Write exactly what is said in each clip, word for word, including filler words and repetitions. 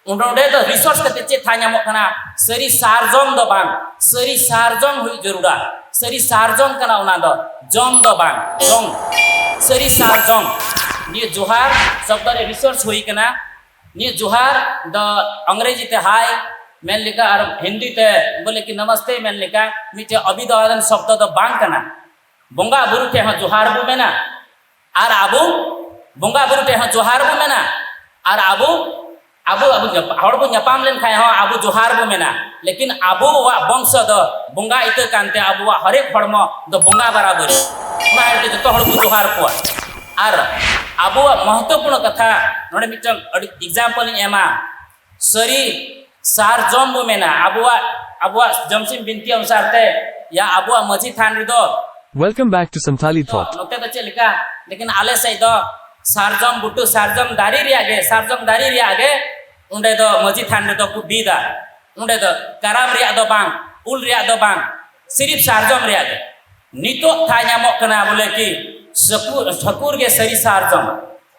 ᱚᱸᱰᱮ ᱫᱚ ᱨᱤᱥᱟᱨᱪ ᱠᱟᱛᱮ ᱪᱮᱫ ᱛᱷᱟᱭ ᱧᱟᱢᱚᱜ ᱠᱟᱱᱟ? ᱥᱟᱹᱨᱤ ᱥᱟᱨᱡᱚᱢ ᱫᱚ ᱵᱟᱝ, ᱥᱟᱹᱨᱤ ᱥᱟᱨᱡᱚᱢ ᱦᱩᱭᱩᱜ ᱡᱟᱹᱨᱩᱲᱟ᱾ ᱥᱟᱹᱨᱤ ᱥᱟᱨᱡᱚᱢ ᱠᱟᱱᱟ ᱚᱱᱟ ᱫᱚ, ᱡᱚᱢ ᱫᱚ ᱵᱟᱝ, ᱡᱚᱝ᱾ ᱥᱟᱹᱨᱤ ᱥᱟᱨᱡᱚᱢ, ᱱᱤᱭᱟᱹ ᱡᱚᱦᱟᱨ ᱥᱚᱵᱫᱚ ᱨᱮ ᱨᱤᱥᱟᱨᱪ ᱦᱩᱭ ᱠᱟᱱᱟ᱾ ᱱᱤᱭᱟᱹ ᱡᱚᱦᱟᱨ ᱫᱚ ᱤᱝᱨᱮᱡᱤ ᱛᱮ ᱦᱟᱭ ᱢᱮᱱ ᱞᱮᱠᱟ ᱟᱨ ᱦᱤᱱᱫᱤ ᱛᱮ ᱵᱚᱞᱮ ᱠᱤ ᱱᱟᱢᱟᱥᱛᱮ ᱢᱮᱱ ᱞᱮᱠᱟ ᱢᱤᱫᱴᱮᱱ ᱚᱵᱷᱤᱫᱷᱟᱱ ᱥᱚᱵᱫᱚ ᱫᱚ ᱵᱟᱝ ᱠᱟᱱᱟ᱾ ᱵᱚᱸᱜᱟ ᱵᱩᱨᱩ ᱴᱷᱮᱱ ᱦᱚᱸ ᱡᱚᱦᱟᱨ ᱵᱚ ᱢᱮᱱᱟ, ᱟᱨ ᱟᱵᱚ ᱵᱚᱸᱜᱟ ᱵᱩᱨᱩ ᱴᱷᱮᱱ ᱦᱚᱸ ᱡᱚᱦᱟᱨ ᱵᱚ ᱢᱮᱱᱟ, ᱟᱨ ᱟᱵᱚ ᱟᱵᱚ ᱟᱵᱚ ᱧᱟᱯ- ᱦᱚᱲ ᱵᱚ ᱧᱟᱯᱟᱢ ᱞᱮᱱᱠᱷᱟᱱ ᱦᱚᱸ ᱟᱵᱚ ᱡᱚᱦᱟᱨ ᱵᱚ ᱢᱮᱱᱟ᱾ ᱞᱮᱠᱤᱱ ᱟᱵᱚᱣᱟᱜ ᱵᱚᱝᱥᱚ ᱫᱚ ᱵᱚᱸᱜᱟ ᱤᱛᱟᱹ ᱠᱟᱱᱛᱮ ᱟᱵᱚᱣᱟᱜ ᱦᱚᱨᱮᱠ ᱦᱚᱲᱢᱚ ᱫᱚ ᱵᱚᱸᱜᱟ ᱵᱟᱨᱟᱵᱟᱹᱨᱤ᱾ ᱚᱱᱟ ᱤᱭᱟᱹᱛᱮ ᱡᱚᱛᱚ ᱦᱚᱲ ᱵᱚ ᱡᱚᱦᱟᱨ ᱠᱚᱣᱟ᱾ ᱟᱨ ᱟᱵᱚᱣᱟᱜ ᱢᱚᱦᱚᱛᱚᱯᱩᱨᱱᱚ ᱠᱟᱛᱷᱟ ᱱᱚᱰᱮ ᱢᱤᱫᱴᱟᱝ ᱟᱹᱰᱤ ᱮᱠᱡᱟᱢᱯᱚᱞ ᱤᱧ ᱮᱢᱟ᱾ ᱥᱟᱹᱨᱤ ᱥᱟᱨᱡᱚᱢ ᱵᱚ ᱢᱮᱱᱟ, ᱟᱵᱚᱣᱟᱜ ᱟᱵᱚᱣᱟᱜ ᱡᱚᱢᱥᱤᱢ ᱵᱤᱱᱛᱤ ᱚᱱᱩᱥᱟᱨ ᱛᱮ ᱭᱟ ᱟᱵᱚᱣᱟᱜ ᱢᱟᱹᱡᱷᱤ ᱛᱷᱟᱱ ᱨᱮᱫᱚ Welcome back to Santhali Thought. ᱱᱚᱛᱮ ᱫᱚ ᱪᱮᱫ ᱞᱮᱠᱟ? ᱞᱮᱠᱤᱱ ᱟᱞᱮ ᱥᱮᱫ ᱫᱚ ᱥᱟᱨᱡᱚᱢ ᱵᱩᱴᱟᱹ, ᱥᱟᱨᱡᱚᱢ ᱫᱟᱨᱮ ᱨᱮᱭᱟᱜ ᱜᱮ, ᱥᱟᱨᱡᱚᱢ ᱫᱟᱨᱮ ᱨᱮᱭᱟᱜ ᱜᱮ ᱚᱸᱰᱮ ᱫᱚ ᱢᱟᱹᱡᱷᱤ ᱛᱷᱟᱱ ᱨᱮᱫᱚ ᱠᱚ ᱵᱤᱫᱟ᱾ ᱚᱸᱰᱮ ᱫᱚ ᱠᱟᱨᱟᱢ ᱨᱮᱭᱟᱜ ᱫᱚ ᱵᱟᱝ, ᱩᱞ ᱨᱮᱭᱟᱜ ᱫᱚ ᱵᱟᱝ, ᱥᱤᱨᱤᱯ ᱥᱟᱨᱡᱚᱢ ᱨᱮᱭᱟᱜ ᱜᱮ᱾ ᱱᱤᱛᱚᱜ ᱛᱷᱟᱭ ᱧᱟᱢᱚᱜ ᱠᱟᱱᱟ ᱵᱚᱞᱮ ᱠᱤ ᱥᱟᱹᱠᱩ- ᱴᱷᱟᱹᱠᱩᱨ ᱜᱮ ᱥᱟᱹᱨᱤ ᱥᱟᱨᱡᱚᱢ᱾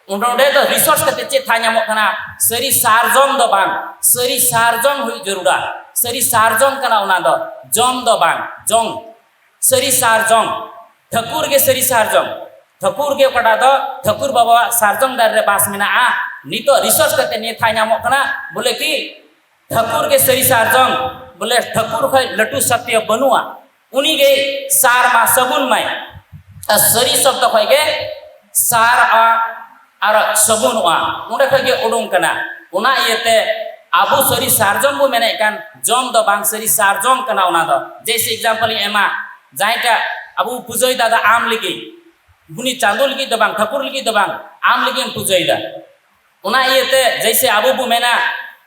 ᱚᱸᱰᱮ ᱫᱚ ᱨᱤᱥᱟᱨᱪ ᱠᱟᱛᱮ ᱪᱮᱫ ᱛᱷᱟᱭ ᱧᱟᱢᱚᱜ ᱠᱟᱱᱟ? ᱥᱟᱹᱨᱤ ᱥᱟᱨᱡᱚᱢ ᱫᱚ ᱵᱟᱝ, ᱥᱟᱹᱨᱤ ᱥᱟᱨᱡᱚᱢ ᱦᱩᱭᱩᱜ ᱡᱟᱹᱨᱩᱲᱟ᱾ ᱥᱟᱹᱨᱤ ᱥᱟᱨᱡᱚᱢ ᱠᱟᱱᱟ ᱚᱱᱟ ᱫᱚ, ᱡᱚᱢ ᱫᱚ ᱵᱟᱝ, ᱡᱚᱝ᱾ ᱥᱟᱹᱨᱤ ᱥᱟᱨᱡᱚᱢ, ᱴᱷᱟᱹᱠᱩᱨ ᱜᱮ ᱥᱟᱹᱨᱤ ᱥᱟᱨᱡᱚᱢ᱾ ᱴᱷᱟᱹᱠᱩᱨ ᱜᱮ ᱚᱠᱟᱴᱟᱜ ᱫᱚ ᱴᱷᱟᱹᱠᱩᱨ ᱵᱟᱵᱟᱣᱟᱜ ᱥᱟᱨᱡᱚᱢ ᱫᱟᱨᱮ ᱨᱮ ᱵᱟᱥ ᱢᱮᱱᱟᱜᱼᱟ᱾ ᱱᱤᱛᱚᱜ ᱨᱤᱥᱟᱨᱪ ᱠᱟᱛᱮ ᱱᱤᱭᱟᱹ ᱛᱷᱟᱭ ᱧᱟᱢᱚᱜ ᱠᱟᱱᱟ ᱵᱚᱞᱮ ᱠᱤ ᱴᱷᱟᱹᱠᱩᱨ ᱜᱮ ᱥᱟᱹᱨᱤ ᱥᱟᱨᱡᱚᱢ, ᱵᱚᱞᱮ ᱴᱷᱟᱹᱠᱩᱨ ᱠᱷᱚᱱ ᱞᱟᱹᱴᱩ ᱥᱚᱛᱭᱚ ᱵᱟᱹᱱᱩᱜᱼᱟ᱾ ᱩᱱᱤ ᱜᱮ ᱥᱟᱨ ᱢᱟ ᱥᱟᱵᱩᱱ ᱢᱟᱭ᱾ ᱟᱨ ᱥᱟᱹᱨᱤ ᱥᱚᱵᱫᱚ ᱠᱷᱚᱱ ᱜᱮ ᱥᱟᱨ ᱟᱨ ᱥᱟᱵᱩᱱᱚᱜᱼᱟ, ᱚᱸᱰᱮ ᱠᱷᱚᱱ ᱜᱮ ᱩᱰᱩᱝ ᱠᱟᱱᱟ᱾ ᱚᱱᱟ ᱤᱭᱟᱹᱛᱮ ᱟᱵᱚ ᱥᱟᱹᱨᱤ ᱥᱟᱨᱡᱚᱢ ᱵᱚ ᱢᱮᱱᱮᱫ ᱠᱟᱱ, ᱡᱚᱢ ᱫᱚ ᱵᱟᱝ, ᱥᱟᱹᱨᱤ ᱥᱟᱨᱡᱚᱢ ᱠᱟᱱᱟ ᱚᱱᱟ ᱫᱚ᱾ ᱡᱮᱭᱥᱮ ᱮᱠᱡᱟᱢᱯᱚᱞ ᱤᱧ ᱮᱢᱟ, ᱡᱟᱦᱟᱸᱭᱴᱟᱜ ᱟᱵᱚ ᱯᱩᱡᱟᱹᱭ ᱫᱟ ᱟᱢ ᱞᱟᱹᱜᱤᱫ, ᱩᱱᱤ ᱪᱟᱸᱫᱚ ᱞᱟᱹᱜᱤᱫ ᱫᱚ ᱵᱟᱝ, ᱴᱷᱟᱹᱠᱩᱨ ᱞᱟᱹᱜᱤᱫ ᱫᱚ ᱵᱟᱝ, ᱟᱢ ᱞᱟᱹᱜᱤᱫ ᱮᱢ ᱯᱩᱡᱟᱹᱭ ᱫᱟ᱾ ᱚᱱᱟ ᱤᱭᱟᱹᱛᱮ ᱡᱮᱭᱥᱮ ᱟᱵᱚ ᱵᱚ ᱢᱮᱱᱟ,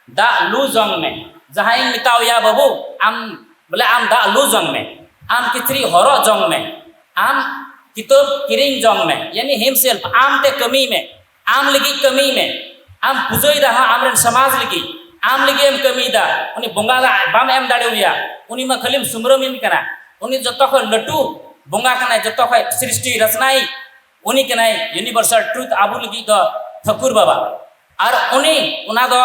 "ᱫᱟᱜ ᱞᱩ ᱡᱚᱝ ᱢᱮ", ᱡᱟᱦᱟᱸᱭ ᱢᱮᱛᱟᱣᱟᱭᱟ, "ᱵᱟᱹᱵᱩ, ᱟᱢ ᱵᱚᱞᱮ ᱟᱢ ᱫᱟᱜ ᱞᱩ ᱡᱚᱝ ᱢᱮ, ᱟᱢ ᱠᱤᱪᱨᱤᱡ ᱦᱚᱨᱚᱜ ᱡᱚᱝ ᱢᱮ, ᱟᱢ ᱠᱤᱛᱟᱹᱵ ᱠᱤᱨᱤᱧ ᱡᱚᱝ ᱢᱮ", ᱭᱟᱱᱤ himself, ᱟᱢ ᱛᱮ ᱠᱟᱹᱢᱤ ᱢᱮ, ᱟᱢ ᱞᱟᱹᱜᱤᱫ ᱠᱟᱹᱢᱤ ᱢᱮ, ᱟᱢ ᱯᱩᱡᱟᱹᱭ ᱫᱟ ᱦᱟᱸᱜ ᱟᱢᱨᱮᱱ ᱥᱚᱢᱟᱡᱽ ᱞᱟᱹᱜᱤᱫ, ᱟᱢ ᱞᱟᱹᱜᱤᱫ ᱮᱢ ᱠᱟᱹᱢᱤᱭᱮᱫᱟ, ᱩᱱᱤ ᱵᱚᱸᱜᱟ ᱫᱚ ᱵᱟᱢ ᱮᱢ ᱫᱟᱲᱮᱣᱟᱭᱟ, ᱩᱱᱤ ᱢᱟ ᱠᱷᱟᱹᱞᱤᱢ ᱥᱩᱢᱨᱟᱹᱢᱤᱱ ᱠᱟᱱᱟ᱾ ᱩᱱᱤ ᱡᱚᱛᱚ ᱠᱷᱚᱱ ᱞᱟᱹᱴᱩ ᱵᱚᱸᱜᱟ ᱠᱟᱱᱟᱭ, ᱡᱚᱛᱚ ᱠᱷᱚᱱ ᱥᱨᱤᱥᱴᱤ ᱨᱟᱪᱱᱟᱭᱤᱡ ᱩᱱᱤ ᱠᱟᱱᱟᱭ, universal truth ᱟᱵᱚ ᱞᱟᱹᱜᱤᱫ ᱫᱚ ᱴᱷᱟᱹᱠᱩᱨ ᱵᱟᱵᱟ᱾ ᱟᱨ ᱩᱱᱤ ᱚᱱᱟ ᱫᱚ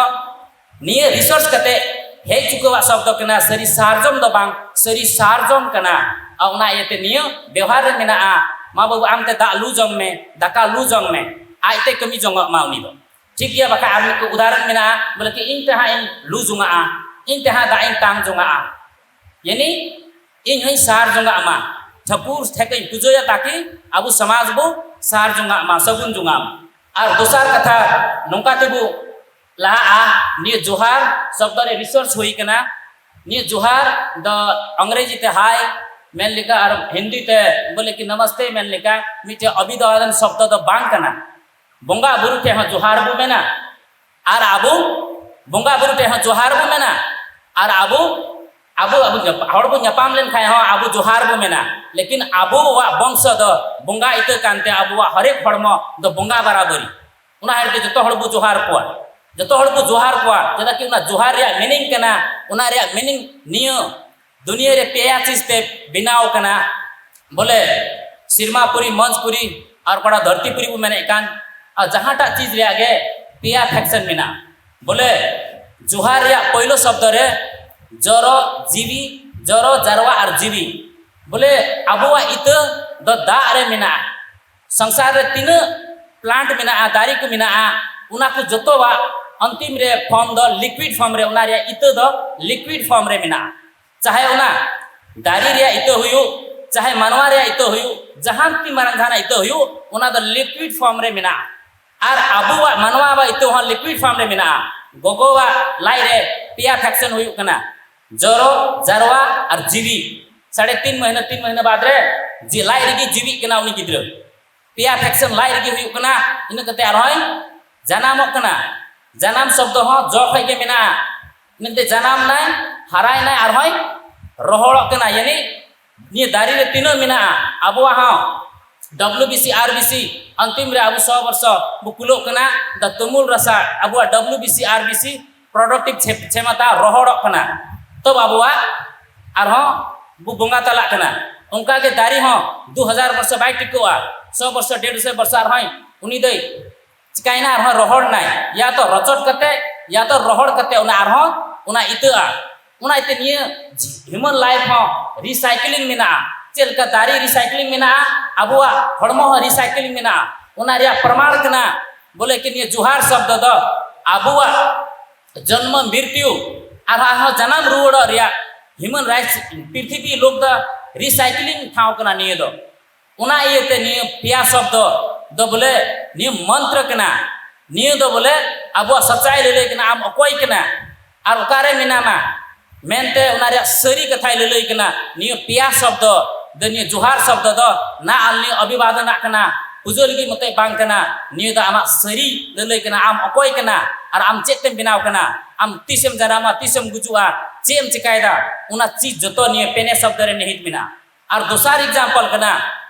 ᱱᱤᱭᱟᱹ ᱨᱤᱥᱟᱨᱪ ᱠᱟᱛᱮ ᱦᱮᱡ ᱪᱩᱠᱟᱹᱣᱟᱜ ᱥᱚᱵᱫᱚ ᱠᱟᱱᱟ, ᱥᱟᱹᱨᱤ ᱥᱟᱨᱡᱚᱢ ᱫᱚ ᱵᱟᱝ, ᱥᱟᱹᱨᱤ ᱥᱟᱨᱡᱚᱢ ᱠᱟᱱᱟ᱾ ᱟᱨ ᱚᱱᱟ ᱤᱭᱟᱹᱛᱮ ᱱᱤᱭᱟᱹ ᱵᱮᱣᱦᱟᱨ ᱨᱮ ᱢᱮᱱᱟᱜᱼᱟ, ᱢᱟ ᱵᱟᱹᱵᱩ ᱟᱢ ᱛᱮ ᱫᱟᱜ ᱞᱩ ᱡᱚᱝ ᱢᱮ, ᱫᱟᱠᱟ ᱞᱩ ᱡᱚᱝ ᱢᱮ, ᱟᱡᱛᱮ ᱠᱟᱹᱢᱤ ᱡᱚᱝᱚᱜ ᱢᱟ ᱩᱱᱤ ᱫᱚ᱾ ᱴᱷᱤᱠ ᱜᱮᱭᱟ, ᱵᱟᱠᱷᱟᱡ ᱟᱨ ᱢᱤᱫ ᱩᱫᱟᱦᱚᱨᱚᱱ ᱢᱮᱱᱟᱜᱼᱟ, ᱵᱚᱞᱮ ᱠᱤ ᱤᱧ ᱛᱮ ᱦᱟᱸᱜ ᱤᱧ ᱞᱩ ᱡᱚᱝᱟᱜᱼᱟ, ᱤᱧ ᱛᱮ ᱦᱟᱸᱜ ᱫᱟᱜ ᱤᱧ ᱛᱟᱝ ᱡᱚᱝᱟᱜᱼᱟ, ᱭᱟᱱᱤ ᱤᱧ ᱦᱚᱸᱧ ᱥᱟᱨ ᱡᱚᱝᱟᱜ ᱢᱟ, ᱴᱷᱟᱹᱠᱩᱨ ᱴᱷᱮᱱ ᱤᱧ ᱯᱩᱡᱟᱹᱭᱟ, ᱛᱟᱠᱤ ᱟᱵᱚ ᱥᱚᱢᱟᱡᱽ ᱵᱚ ᱥᱟᱨ ᱡᱚᱝᱟᱜ ᱢᱟ, ᱥᱟᱹᱜᱩᱱ ᱡᱚᱝᱟᱜ ᱢᱟ᱾ ᱟᱨ ᱫᱚᱥᱟᱨ ᱠᱟᱛᱷᱟ ᱱᱚᱝᱠᱟ ᱛᱮᱵᱚ ᱞᱟᱦᱟᱜᱼᱟ, ᱱᱤᱭᱟᱹ ᱡᱚᱦᱟᱨ ᱥᱚᱵᱫᱚ ᱨᱮ ᱨᱤᱥᱟᱨᱪ ᱦᱩᱭ ᱠᱟᱱᱟ᱾ ᱱᱤᱭᱟᱹ ᱡᱚᱦᱟᱨ ᱫᱚ ᱟᱝᱨᱮᱡᱤ ᱛᱮ ᱦᱟᱭ ᱢᱮᱱ ᱞᱮᱠᱟ ᱟᱨ ᱦᱤᱱᱫᱤ ᱛᱮ ᱵᱚᱞᱮ ᱠᱤ ᱱᱟᱢᱟᱥᱛᱮ ᱢᱮᱱ ᱞᱮᱠᱟ ᱢᱤᱫᱴᱮᱡ ᱚᱵᱷᱤᱫᱷᱟᱱ ᱥᱚᱵᱫᱚ ᱫᱚ ᱵᱟᱝ ᱠᱟᱱᱟ᱾ ᱵᱚᱸᱜᱟ ᱵᱩᱨᱩ ᱴᱷᱮᱡ ᱦᱚᱸ ᱡᱚᱦᱟᱨ ᱵᱚ ᱢᱮᱱᱟ, ᱟᱨ ᱟᱵᱚ ᱵᱚᱸᱜᱟ ᱵᱩᱨᱩ ᱴᱷᱮᱡ ᱦᱚᱸ ᱡᱚᱦᱟᱨ ᱵᱚ ᱢᱮᱱᱟ, ᱟᱨ ᱟᱵᱚ ᱟᱵᱚ ᱟᱵᱚ ᱧᱟᱯ- ᱦᱚᱲ ᱵᱚ ᱧᱟᱯᱟᱢ ᱞᱮᱱᱠᱷᱟᱡ ᱦᱚᱸ ᱟᱵᱚ ᱡᱚᱦᱟᱨ ᱵᱚ ᱢᱮᱱᱟ᱾ ᱞᱮᱠᱤᱱ ᱟᱵᱚᱣᱟᱜ ᱵᱚᱝᱥᱚ ᱫᱚ ᱵᱚᱸᱜᱟ ᱤᱛᱟᱹ ᱠᱟᱱᱛᱮ ᱟᱵᱚᱣᱟᱜ ᱦᱚᱨᱮᱠ ᱦᱚᱲᱢᱚ ᱫᱚ ᱵᱚᱸᱜᱟ ᱵᱟᱨᱟᱵᱟᱹᱨᱤ᱾ ᱚᱱᱟ ᱦᱚᱛᱮᱡ ᱛᱮ ᱡᱚᱛᱚ ᱦᱚᱲ ᱵᱚ ᱡᱚᱦᱟᱨ ᱠᱚᱣᱟ, ᱡᱚᱛᱚ ᱦᱚᱲ ᱵᱚ ᱡᱚᱦᱟᱨ ᱠᱚᱣᱟ᱾ ᱪᱮᱫᱟᱜ ᱠᱤ ᱚᱱᱟ ᱡᱚᱦᱟᱨ ᱨᱮᱭᱟᱜ ᱢᱤᱱᱤᱝ ᱠᱟᱱᱟ, ᱚᱱᱟ ᱨᱮᱭᱟᱜ ᱢᱤᱱᱤᱝ ᱱᱤᱭᱟᱹ ᱫᱩᱱᱤᱭᱟᱹ ᱨᱮ ᱯᱮᱭᱟ ᱪᱤᱡᱽ ᱛᱮ ᱵᱮᱱᱟᱣ ᱠᱟᱱᱟ, ᱵᱚᱞᱮ ᱥᱤᱨᱢᱟ ᱯᱩᱨᱤ, ᱢᱚᱸᱡᱽ ᱯᱩᱨᱤ ᱟᱨ ᱚᱠᱟᱴᱟᱜ ᱫᱷᱟᱹᱨᱛᱤ ᱯᱩᱨᱤ ᱵᱚ ᱢᱮᱱᱮᱫ ᱠᱟᱱ᱾ ᱟᱨ ᱡᱟᱦᱟᱸᱴᱟᱜ ᱪᱤᱡᱽ ᱨᱮᱭᱟᱜ ᱜᱮ ᱯᱮᱭᱟ ᱯᱷᱮᱠᱥᱚᱱ ᱢᱮᱱᱟᱜᱼᱟ᱾ ᱵᱚᱞᱮ ᱡᱚᱦᱟᱨ ᱨᱮᱭᱟᱜ ᱯᱳᱭᱞᱳ ᱥᱚᱵᱫᱚ ᱨᱮ ᱡᱚᱨᱚ, ᱡᱤᱣᱤ, ᱡᱚᱨᱚ, ᱡᱟᱨᱣᱟ ᱟᱨ ᱡᱤᱣᱤ᱾ ᱵᱚᱞᱮ ᱟᱵᱚᱣᱟᱜ ᱤᱛᱟᱹ ᱫᱚ ᱫᱟᱜ ᱨᱮ ᱢᱮᱱᱟᱜᱼᱟ᱾ ᱥᱚᱝᱥᱟᱨ ᱨᱮ ᱛᱤᱱᱟᱹᱜ ᱯᱞᱟᱱᱴ ᱢᱮᱱᱟᱜᱼᱟ, ᱫᱟᱨᱮ ᱠᱚ ᱢᱮᱱᱟᱜᱼᱟ, ᱚᱱᱟ ᱠᱚ ᱡᱚᱛᱚᱣᱟᱜ ᱚᱱᱛᱤᱢ ᱨᱮ ᱯᱷᱚᱨᱢ ᱫᱚ ᱞᱤᱠᱩᱭᱤᱰ ᱯᱷᱚᱨᱢ ᱨᱮ, ᱚᱱᱟ ᱨᱮᱭᱟᱜ ᱤᱛᱟᱹ ᱫᱚ ᱞᱤᱠᱩᱭᱤᱰ ᱯᱷᱚᱨᱢ ᱨᱮ ᱢᱮᱱᱟᱜᱼᱟ᱾ ᱪᱟᱦᱮ ᱚᱱᱟ ᱫᱟᱨᱮ ᱨᱮᱭᱟᱜ ᱤᱛᱟᱹ ᱦᱩᱭᱩᱜ, ᱪᱟᱦᱮ ᱢᱟᱱᱣᱟ ᱨᱮᱭᱟᱜ ᱤᱛᱟᱹ ᱦᱩᱭᱩᱜ, ᱡᱟᱦᱟᱸ ᱛᱤᱱ ᱢᱟᱨᱟᱝ ᱡᱟᱦᱟᱱᱟᱜ ᱤᱛᱟᱹ ᱦᱩᱭᱩᱜ, ᱚᱱᱟ ᱫᱚ ᱞᱤᱠᱩᱭᱤᱰ ᱯᱷᱚᱨᱢ ᱨᱮ ᱢᱮᱱᱟᱜᱼᱟ᱾ ᱟᱨ ᱟᱵᱚᱣᱟᱜ ᱢᱟᱱᱣᱟᱣᱟᱜ ᱤᱛᱟᱹ ᱦᱚᱸ ᱞᱤᱠᱩᱭᱤᱰ ᱯᱷᱚᱨᱢ ᱨᱮ ᱢᱮᱱᱟᱜᱼᱟ᱾ ᱜᱚᱜᱚᱣᱟᱜ ᱞᱟᱡ ᱨᱮ ᱯᱮᱭᱟ ᱯᱷᱮᱠᱥᱚᱱ ᱦᱩᱭᱩᱜ ᱠᱟᱱᱟ, ᱡᱚᱨᱚ, ᱡᱟᱨᱣᱟ ᱟᱨ ᱡᱤᱣᱤ᱾ ᱥᱟᱲᱮ ᱛᱤᱱ ᱢᱟᱹᱦᱱᱟᱹ, ᱛᱤᱱ ᱢᱟᱹᱦᱱᱟᱹ ᱵᱟᱫᱽ ᱨᱮ ᱡᱤ ᱞᱟᱡ ᱨᱮᱜᱮ ᱡᱤᱣᱤᱜ ᱠᱟᱱᱟ ᱩᱱᱤ ᱜᱤᱫᱽᱨᱟᱹ᱾ ᱯᱮᱭᱟ ᱯᱷᱮᱠᱥᱚᱱ ᱞᱟᱡ ᱨᱮᱜᱮ ᱦᱩᱭᱩᱜ ᱠᱟᱱᱟ, ᱤᱱᱟᱹ ᱠᱟᱛᱮ ᱟᱨᱦᱚᱸᱭ ᱡᱟᱱᱟᱢᱚᱜ ᱠᱟᱱᱟ᱾ ᱡᱟᱱᱟᱢ ᱥᱚᱵᱫᱚ ᱦᱚᱸ ᱡᱚ ᱠᱷᱚᱡ ᱜᱮ ᱢᱮᱱᱟᱜᱼᱟ᱾ ᱤᱱᱟᱹ ᱠᱟᱛᱮ ᱡᱟᱱᱟᱢ ᱱᱟᱭ, ᱦᱟᱨᱟᱭ ᱱᱟᱭ, ᱟᱨᱦᱚᱸᱭ ᱨᱚᱦᱚᱲᱚᱜ ᱠᱟᱱᱟ᱾ ᱭᱟᱱᱤ ᱱᱤᱭᱟᱹ ᱫᱟᱨᱮ ᱨᱮ ᱛᱤᱱᱟᱹᱜ ᱢᱮᱱᱟᱜᱼᱟ, ᱟᱵᱚᱣᱟᱜ ᱦᱚᱸ ᱰᱟᱵᱞᱤᱭᱩ ᱵᱤ ᱥᱤ, ᱟᱨ ᱵᱤ ᱥᱤ, ᱚᱱᱛᱤᱢ ᱨᱮ ᱟᱵᱚ ᱥᱚ ᱵᱚᱨᱥᱚ ᱵᱚ ᱠᱩᱞᱚᱜ ᱠᱟᱱᱟ᱾ ᱫᱟ ᱛᱩᱢᱩᱞ ᱨᱟᱥᱟ, ᱟᱵᱚᱣᱟᱜ ᱰᱟᱵᱞᱤᱭᱩ ᱵᱤ ᱥᱤ, ᱟᱨ ᱵᱤ ᱥᱤ ᱯᱨᱚᱰᱟᱠᱴᱤᱵᱷ ᱪᱷᱮ-, ᱪᱷᱮᱢᱟᱛᱟ ᱨᱚᱦᱚᱲᱚᱜ ᱠᱟᱱᱟ᱾ ᱛᱚᱵ ᱟᱵᱚᱣᱟᱜ ᱟᱨᱦᱚᱸ ᱵᱚ ᱵᱚᱸᱜᱟ ᱛᱟᱞᱟᱜ ᱠᱟᱱᱟ᱾ ᱚᱱᱠᱟ ᱜᱮ ᱫᱟᱨᱮ ᱦᱚᱸ ᱫᱩ ᱦᱟᱡᱟᱨ ᱵᱚᱨᱥᱚ ᱵᱟᱭ ᱴᱤᱠᱟᱹᱜᱼᱟ, ᱥᱚ ᱵᱚᱨᱥᱚ, ᱰᱮᱲ ᱥᱚ ᱵᱚᱨᱥᱚ ᱟᱨᱦᱚᱸᱭ ᱩᱱᱤ ᱫᱚᱭ ᱪᱤᱠᱟᱭᱱᱟ, ᱟᱨᱦᱚᱸ ᱨᱚᱦᱚᱲ ᱱᱟᱭ᱾ ᱭᱟ ᱛᱚ ᱨᱚᱪᱚᱫ ᱠᱟᱛᱮ ᱭᱟ ᱛᱚ ᱨᱚᱦᱚᱲ ᱠᱟᱛᱮ ᱚᱱᱟ ᱟᱨᱦᱚᱸ ᱚᱱᱟ ᱤᱛᱟᱹᱜᱼᱟ᱾ ᱚᱱᱟ ᱤᱛᱟᱹ ᱱᱤᱭᱟᱹ human life ᱦᱚᱸ recycling ᱢᱮᱱᱟᱜᱼᱟ᱾ ᱪᱮᱫ ᱞᱮᱠᱟ ᱫᱟᱨᱮ recycling ᱢᱮᱱᱟᱜᱼᱟ, ᱟᱵᱚᱣᱟᱜ ᱦᱚᱲᱢᱚ ᱦᱚᱸ recycling ᱢᱮᱱᱟᱜᱼᱟ᱾ ᱚᱱᱟ ᱨᱮᱭᱟᱜ ᱯᱨᱚᱢᱟᱬ ᱠᱟᱱᱟ ᱵᱚᱞᱮ ᱠᱤ ᱱᱤᱭᱟᱹ ᱡᱚᱦᱟᱨ ᱥᱚᱵᱫᱚ ᱫᱚ ᱟᱵᱚᱣᱟᱜ ᱡᱚᱱᱢᱚ ᱢᱨᱤᱛᱭᱩ ᱟᱨ ᱟᱨᱦᱚᱸ ᱡᱟᱱᱟᱢ ᱨᱩᱣᱟᱹᱲᱚᱜ ᱨᱮᱭᱟᱜ human rights, ᱯᱨᱤᱛᱷᱤᱵᱤ ᱞᱳᱠ ᱫᱚ recycling ᱴᱷᱟᱶ ᱠᱟᱱᱟ ᱱᱤᱭᱟᱹ ᱫᱚ᱾ ᱚᱱᱟ ᱤᱭᱟᱹᱛᱮ ᱱᱤᱭᱟᱹ ᱯᱮᱭᱟ ᱥᱚᱵᱫᱚ ᱫᱚ ᱵᱚᱞᱮ ᱱᱤᱭᱟᱹ ᱢᱚᱱᱛᱨᱚ ᱠᱟᱱᱟ᱾ ᱱᱤᱭᱟᱹ ᱫᱚ ᱵᱚᱞᱮ ᱟᱵᱚᱣᱟᱜ ᱥᱟᱪᱟᱭ ᱞᱟᱹᱞᱟᱹᱭ ᱠᱟᱱᱟ, ᱟᱢ ᱚᱠᱚᱭ ᱠᱟᱱᱟ ᱟᱨ ᱚᱠᱟᱨᱮ ᱢᱮᱱᱟᱢᱟ ᱢᱮᱱᱛᱮ ᱚᱱᱟ ᱨᱮᱭᱟᱜ ᱥᱟᱹᱨᱤ ᱠᱟᱛᱷᱟᱭ ᱞᱟᱹᱞᱟᱹᱭ ᱠᱟᱱᱟ᱾ ᱱᱤᱭᱟᱹ ᱯᱮᱭᱟ ᱥᱚᱵᱫᱚ ᱫᱚ, ᱱᱤᱭᱟᱹ ᱡᱚᱦᱟᱨ ᱥᱚᱵᱫᱚ ᱫᱚ ᱱᱟ ᱟᱞᱱᱤ ᱚᱵᱷᱤᱵᱟᱫᱚᱱᱟᱜ ᱠᱟᱱᱟ, ᱯᱩᱡᱟᱹ ᱞᱟᱹᱜᱤᱫ ᱢᱚᱛᱚᱡ ᱵᱟᱝ ᱠᱟᱱᱟ᱾ ᱱᱤᱭᱟᱹ ᱫᱚ ᱟᱢᱟᱜ ᱥᱟᱹᱨᱤ ᱞᱟᱹᱞᱟᱹᱭ ᱠᱟᱱᱟ, ᱟᱢ ᱚᱠᱚᱭ ᱠᱟᱱᱟ ᱟᱨ ᱟᱢ ᱪᱮᱫ ᱛᱮᱢ ᱵᱮᱱᱟᱣ ᱠᱟᱱᱟ, ᱟᱢ ᱛᱤᱥᱮᱢ ᱡᱟᱱᱟᱢᱟ, ᱛᱤᱥᱮᱢ ᱜᱩᱡᱩᱜᱼᱟ, ᱪᱮᱫ ᱮᱢ ᱪᱮᱠᱟᱭᱮᱫᱟ, ᱚᱱᱟ ᱪᱤᱡᱽ ᱡᱚᱛᱚ ᱱᱤᱭᱟᱹ ᱯᱮᱱᱮ ᱥᱚᱵᱫᱚ ᱨᱮ ᱱᱤᱦᱤᱛ ᱢᱮᱱᱟᱜᱼᱟ᱾ ᱟᱨ ᱫᱚᱥᱟᱨ example ᱠᱟᱱᱟ,